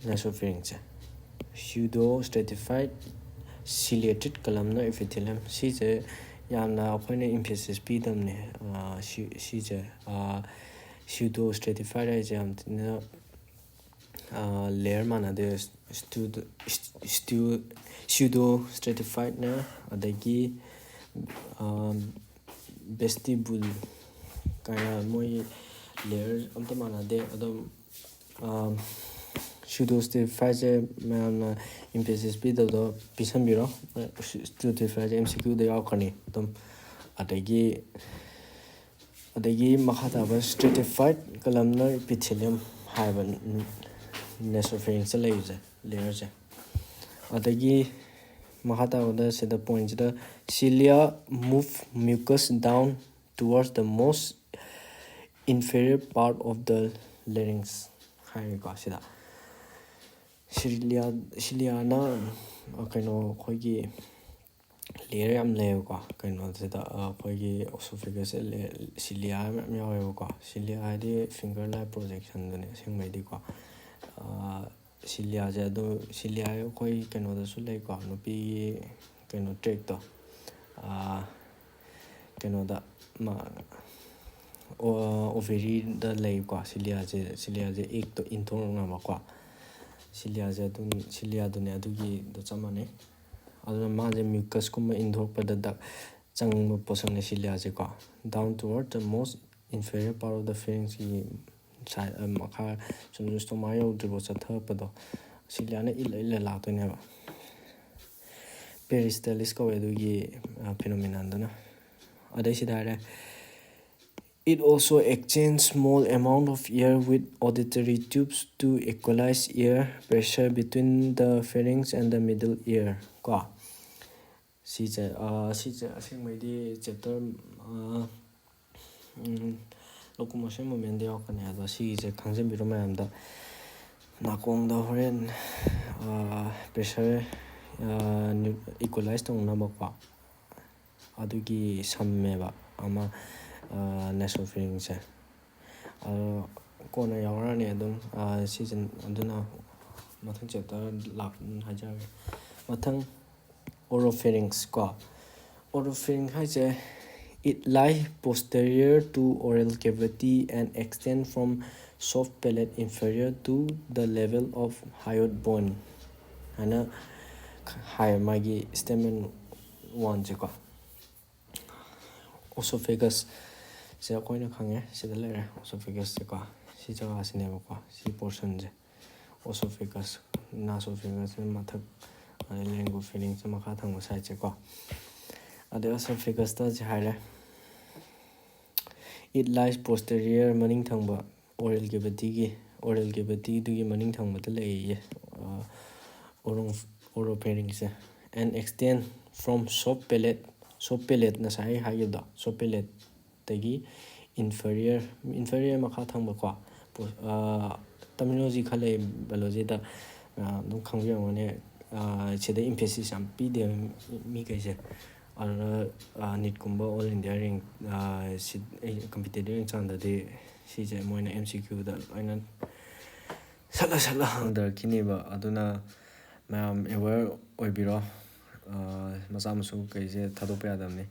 Nasopharynxꯁꯦ pseudostratified ciliated columnar epithelium, ꯁꯤꯁꯦ ꯌꯥꯝꯅ ꯑꯩꯈꯣꯏꯅ emphasis ꯄꯤꯗꯕꯅꯦ꯫ ꯁꯤꯁꯦ pseudostratified ꯍꯥꯏꯁꯦ ꯌꯥꯝ ꯊꯤꯅ layer ꯃꯥꯟꯅꯗꯦ꯫ Pseudostratifiedꯅ, ꯑꯗꯒꯤ vestibule ꯀꯥꯏꯅ ꯃꯣꯏ layer ꯑꯝꯇ ꯃꯥꯟꯅꯗꯦ꯫ ꯑꯗꯨꯝ pseudostratifiedꯁꯦ ꯃꯌꯥꯝꯅ emphasis ꯄꯤꯗꯕꯗꯣ ꯄꯤꯁꯟꯕꯤꯔꯣ꯫ Stratifiedꯁꯦ MCQꯗ ꯌꯥꯎꯔꯛꯀꯅꯤ ꯑꯗꯨꯝ꯫ ꯑꯗꯒꯤ ꯑꯗꯒꯤ ꯃꯈꯥ ꯇꯥꯕ stratified columnar epithelium ꯍꯥꯏꯕ nasopharynxꯇ ꯂꯩꯕꯁꯦ, layerꯁꯦ꯫ ꯑꯗꯒꯤ ꯃꯈꯥ ꯇꯥꯕꯗ ꯁꯤꯗ pointꯁꯤꯗ cilia move mucus down towards the most inferior part of the larynx ꯍꯥꯏꯔꯦꯀꯣ꯫ ꯁꯤꯗ cilia, ciliaꯅ ꯀꯩꯅꯣ ꯑꯩꯈꯣꯏꯒꯤ ꯂꯦꯌꯔ ꯌꯥꯝ ꯂꯩꯌꯦꯕꯀꯣ꯫ ꯀꯩꯅꯣꯁꯤꯗ ꯑꯩꯈꯣꯏꯒꯤ ꯑꯣꯁꯣꯐꯦꯒꯁꯁꯦ ꯁꯤꯂꯤꯌꯥ ꯃꯌꯥꯝ ꯌꯥꯎꯋꯦꯕꯀꯣ꯫ ꯁꯤꯂꯤꯌꯥ ꯍꯥꯏꯗꯤ ꯐꯤꯡꯒꯔ ꯂꯥꯏꯛ ꯄ꯭ꯔꯣꯖꯦꯛꯁꯟꯗꯨꯅꯦ ꯑꯁꯦꯡꯕꯩꯗꯤꯀꯣ꯫ ꯁꯤꯂꯤꯌꯥꯁꯦ ꯑꯗꯨ ꯁꯤꯂꯤꯌꯥ ꯑꯩꯈꯣꯏ ꯀꯩꯅꯣꯗꯁꯨ ꯂꯩꯀꯣ, ꯅꯨꯄꯤꯒꯤ ꯀꯩꯅꯣ ꯇ꯭ꯔꯦꯛꯇꯣ꯫ ꯀꯩꯅꯣꯗ ꯃꯥ ꯑꯣꯚꯦꯔꯤꯗ ꯂꯩꯀꯣ꯫ ꯁꯤꯂꯤꯌꯥꯁꯦ ꯁꯤꯂꯤꯌꯥꯁꯦ ꯑꯦꯛꯇꯣ ꯏꯟꯊꯣꯔꯛꯅꯕꯀꯣ꯫ ꯁꯤꯂꯤꯌꯥꯁꯦ ꯑꯗꯨꯝ ꯁꯤꯂꯤꯌꯥꯗꯨꯅꯦ, ꯑꯗꯨꯒꯤꯗꯣ ꯆꯞ ꯃꯥꯟꯅꯩ꯫ ꯑꯗꯨꯅ ꯃꯥꯁꯦ ꯃ꯭ꯌꯨꯀꯁꯀꯨꯝꯕ ꯏꯟꯊꯣꯔꯛꯄꯗ ꯆꯪꯕ ꯄꯣꯠꯁꯛꯅꯦ ꯁꯤꯂꯤꯌꯥꯁꯦꯀꯣ꯫ Down toward the most inferior part of the pharynxꯀꯤ ꯃꯈꯥ ꯁꯨꯝ ꯁ꯭ꯇꯣꯃꯥ ꯌꯧꯗ꯭ꯔꯤꯕꯣ ꯆꯠꯊꯔꯛꯄꯗꯣ, ꯁꯤꯂꯤꯌꯥꯅ ꯏꯜꯂ ꯏꯜꯂ ꯂꯥꯛꯇꯣꯏꯅꯦꯕ꯫ ꯄꯦꯔꯤꯁꯇꯦꯂꯤꯁ ꯀꯧꯋꯦ ꯑꯗꯨꯒꯤ ꯐꯤꯅꯣꯃꯤꯅꯥꯟꯗꯨꯅ꯫ ꯑꯗꯩ ꯁꯤꯗ ꯍꯥꯏꯔꯦ, "It also exchange small amount of air with auditory tubes to equalize air pressure between the pharynx and the middle ear" ꯀꯣ꯫ ꯁꯤꯁꯦ ꯁꯤꯁꯦ ꯑꯁꯦꯡꯕꯩꯗꯤ ꯆꯦꯞꯇꯔ ꯂꯣꯀꯣꯃꯣꯁꯟ ꯃꯨꯞꯃꯦꯟꯗ ꯌꯥꯎꯔꯛꯀꯅꯤ꯫ ꯑꯗꯣ ꯁꯤꯒꯤꯁꯦ ꯈꯪꯖꯟꯕꯤꯔꯣ ꯃꯌꯥꯝꯗ꯫ ꯅꯥꯀꯣꯡꯗ ꯍꯣꯔꯦꯟ ꯄ꯭ꯔꯦꯁꯔ ꯏꯀ꯭ꯋꯦꯂꯥꯏꯁ ꯇꯧꯅꯕꯀꯣ, ꯑꯗꯨꯒꯤ ꯁꯝꯃꯦꯕ ꯑꯃ ꯅꯦꯁꯣꯐꯦꯔꯤꯡꯁꯦ꯫ ꯑꯗꯣ ꯀꯣꯟꯅ ꯌꯥꯎꯔꯛꯑꯅꯤ ꯑꯗꯨꯝ ꯁꯤꯁꯦ꯫ ꯑꯗꯨꯅ ꯃꯊꯪ ꯆꯦꯞꯇꯔ ꯂꯥꯛ ꯍꯥꯏꯖꯔꯒꯦ꯫ ꯃꯊꯪ ꯑꯣꯔꯣꯐꯦꯔꯤꯡꯁ ꯀꯣ꯫ ꯑꯣꯔꯣꯐꯦꯔꯤꯡ ꯍꯥꯏꯁꯦ, "It lie posterior to oral cavity and extend from soft palate inferior to the level of hyoid bone" ꯍꯥꯏꯅ ꯍꯥꯏ ꯃꯥꯒꯤ ꯁ꯭ꯇꯦꯃꯦꯟ ꯋꯥꯟꯁꯦꯀꯣ꯫ ꯑꯣꯁꯣꯐꯦꯒꯁꯁꯦ ꯑꯩꯈꯣꯏꯅ ꯈꯪꯉꯦ, ꯁꯤꯗ ꯂꯩꯔꯦ ꯑꯣꯁꯣꯐꯦꯒꯁꯁꯦꯀꯣ꯫ ꯁꯤ ꯖꯒꯥꯁꯤꯅꯦꯕꯀꯣ, ꯁꯤ ꯄꯣꯔꯁꯟꯁꯦ ꯑꯣꯁꯣꯐꯦꯒꯁ, ꯅꯥꯁꯣꯐꯦꯒꯁꯁꯤꯅ ꯃꯊꯛ, ꯑꯗꯩ ꯂꯦꯡꯒꯣꯐꯦꯔꯤꯡꯁꯅ ꯃꯈꯥ ꯊꯪꯕ ꯁꯥꯏꯠꯁꯦꯀꯣ꯫ ꯑꯗꯩ ꯑꯣꯁꯣꯐꯦꯒꯁꯇ ꯁꯤ ꯍꯥꯏꯔꯦ, "It lies posterior", ꯃꯅꯤꯡ ꯊꯪꯕ ꯑꯣꯔꯦꯜ ꯀꯦꯕꯤꯇꯤꯒꯤ, ꯑꯣꯔꯦꯜ ꯀꯦꯕꯤꯇꯤꯗꯨꯒꯤ ꯃꯅꯤꯡ ꯊꯪꯕꯗ ꯂꯩꯌꯦ ꯑꯣꯔꯣꯐꯦꯔꯤꯡꯁꯦ꯫ "And extend from soft palate", soft palate ꯉꯁꯥꯏ ꯍꯥꯏꯈꯤꯕꯗꯣ, soft palateꯇꯒꯤ inferior, inferior ꯃꯈꯥ ꯊꯪꯕꯀꯣ꯫ ꯇꯔꯃꯤꯅꯣꯂꯣꯖꯤ ꯈꯔ ꯂꯩ ꯕꯥꯏꯑꯣꯂꯣꯖꯤꯗ, ꯑꯗꯨꯝ ꯈꯪꯕꯤꯔꯝꯒꯅꯤ꯫ ꯁꯤꯗ emphasis ꯌꯥꯝ ꯄꯤꯗꯦ ꯃꯤꯈꯩꯁꯦ꯫ ꯑꯗꯨꯅ ꯅꯤꯠꯀꯨꯝꯕ ꯑꯣꯜ ꯏꯟꯗꯤꯌꯥ ꯔꯦꯡ ꯁꯤ ꯀꯝꯄꯤꯇꯤꯇꯤꯞ ꯑꯦꯛꯖꯥꯝꯗꯗꯤ ꯁꯤꯁꯦ ꯃꯣꯏꯅ ꯑꯦꯝ ꯁꯤ ꯀ꯭ꯌꯨꯗ ꯂꯣꯏꯅ ꯁꯠꯂ ꯁꯠꯂ ꯍꯪꯊꯔꯛꯈꯤꯅꯦꯕ꯫ ꯑꯗꯨꯅ ꯃꯌꯥꯝ ꯑꯦꯋꯦꯌꯔ ꯑꯣꯏꯕꯤꯔꯣ꯫ ꯃꯆꯥ ꯃꯁꯨ ꯀꯩꯁꯦ ꯊꯥꯗꯣꯛꯄ ꯌꯥꯗꯕꯅꯤ꯫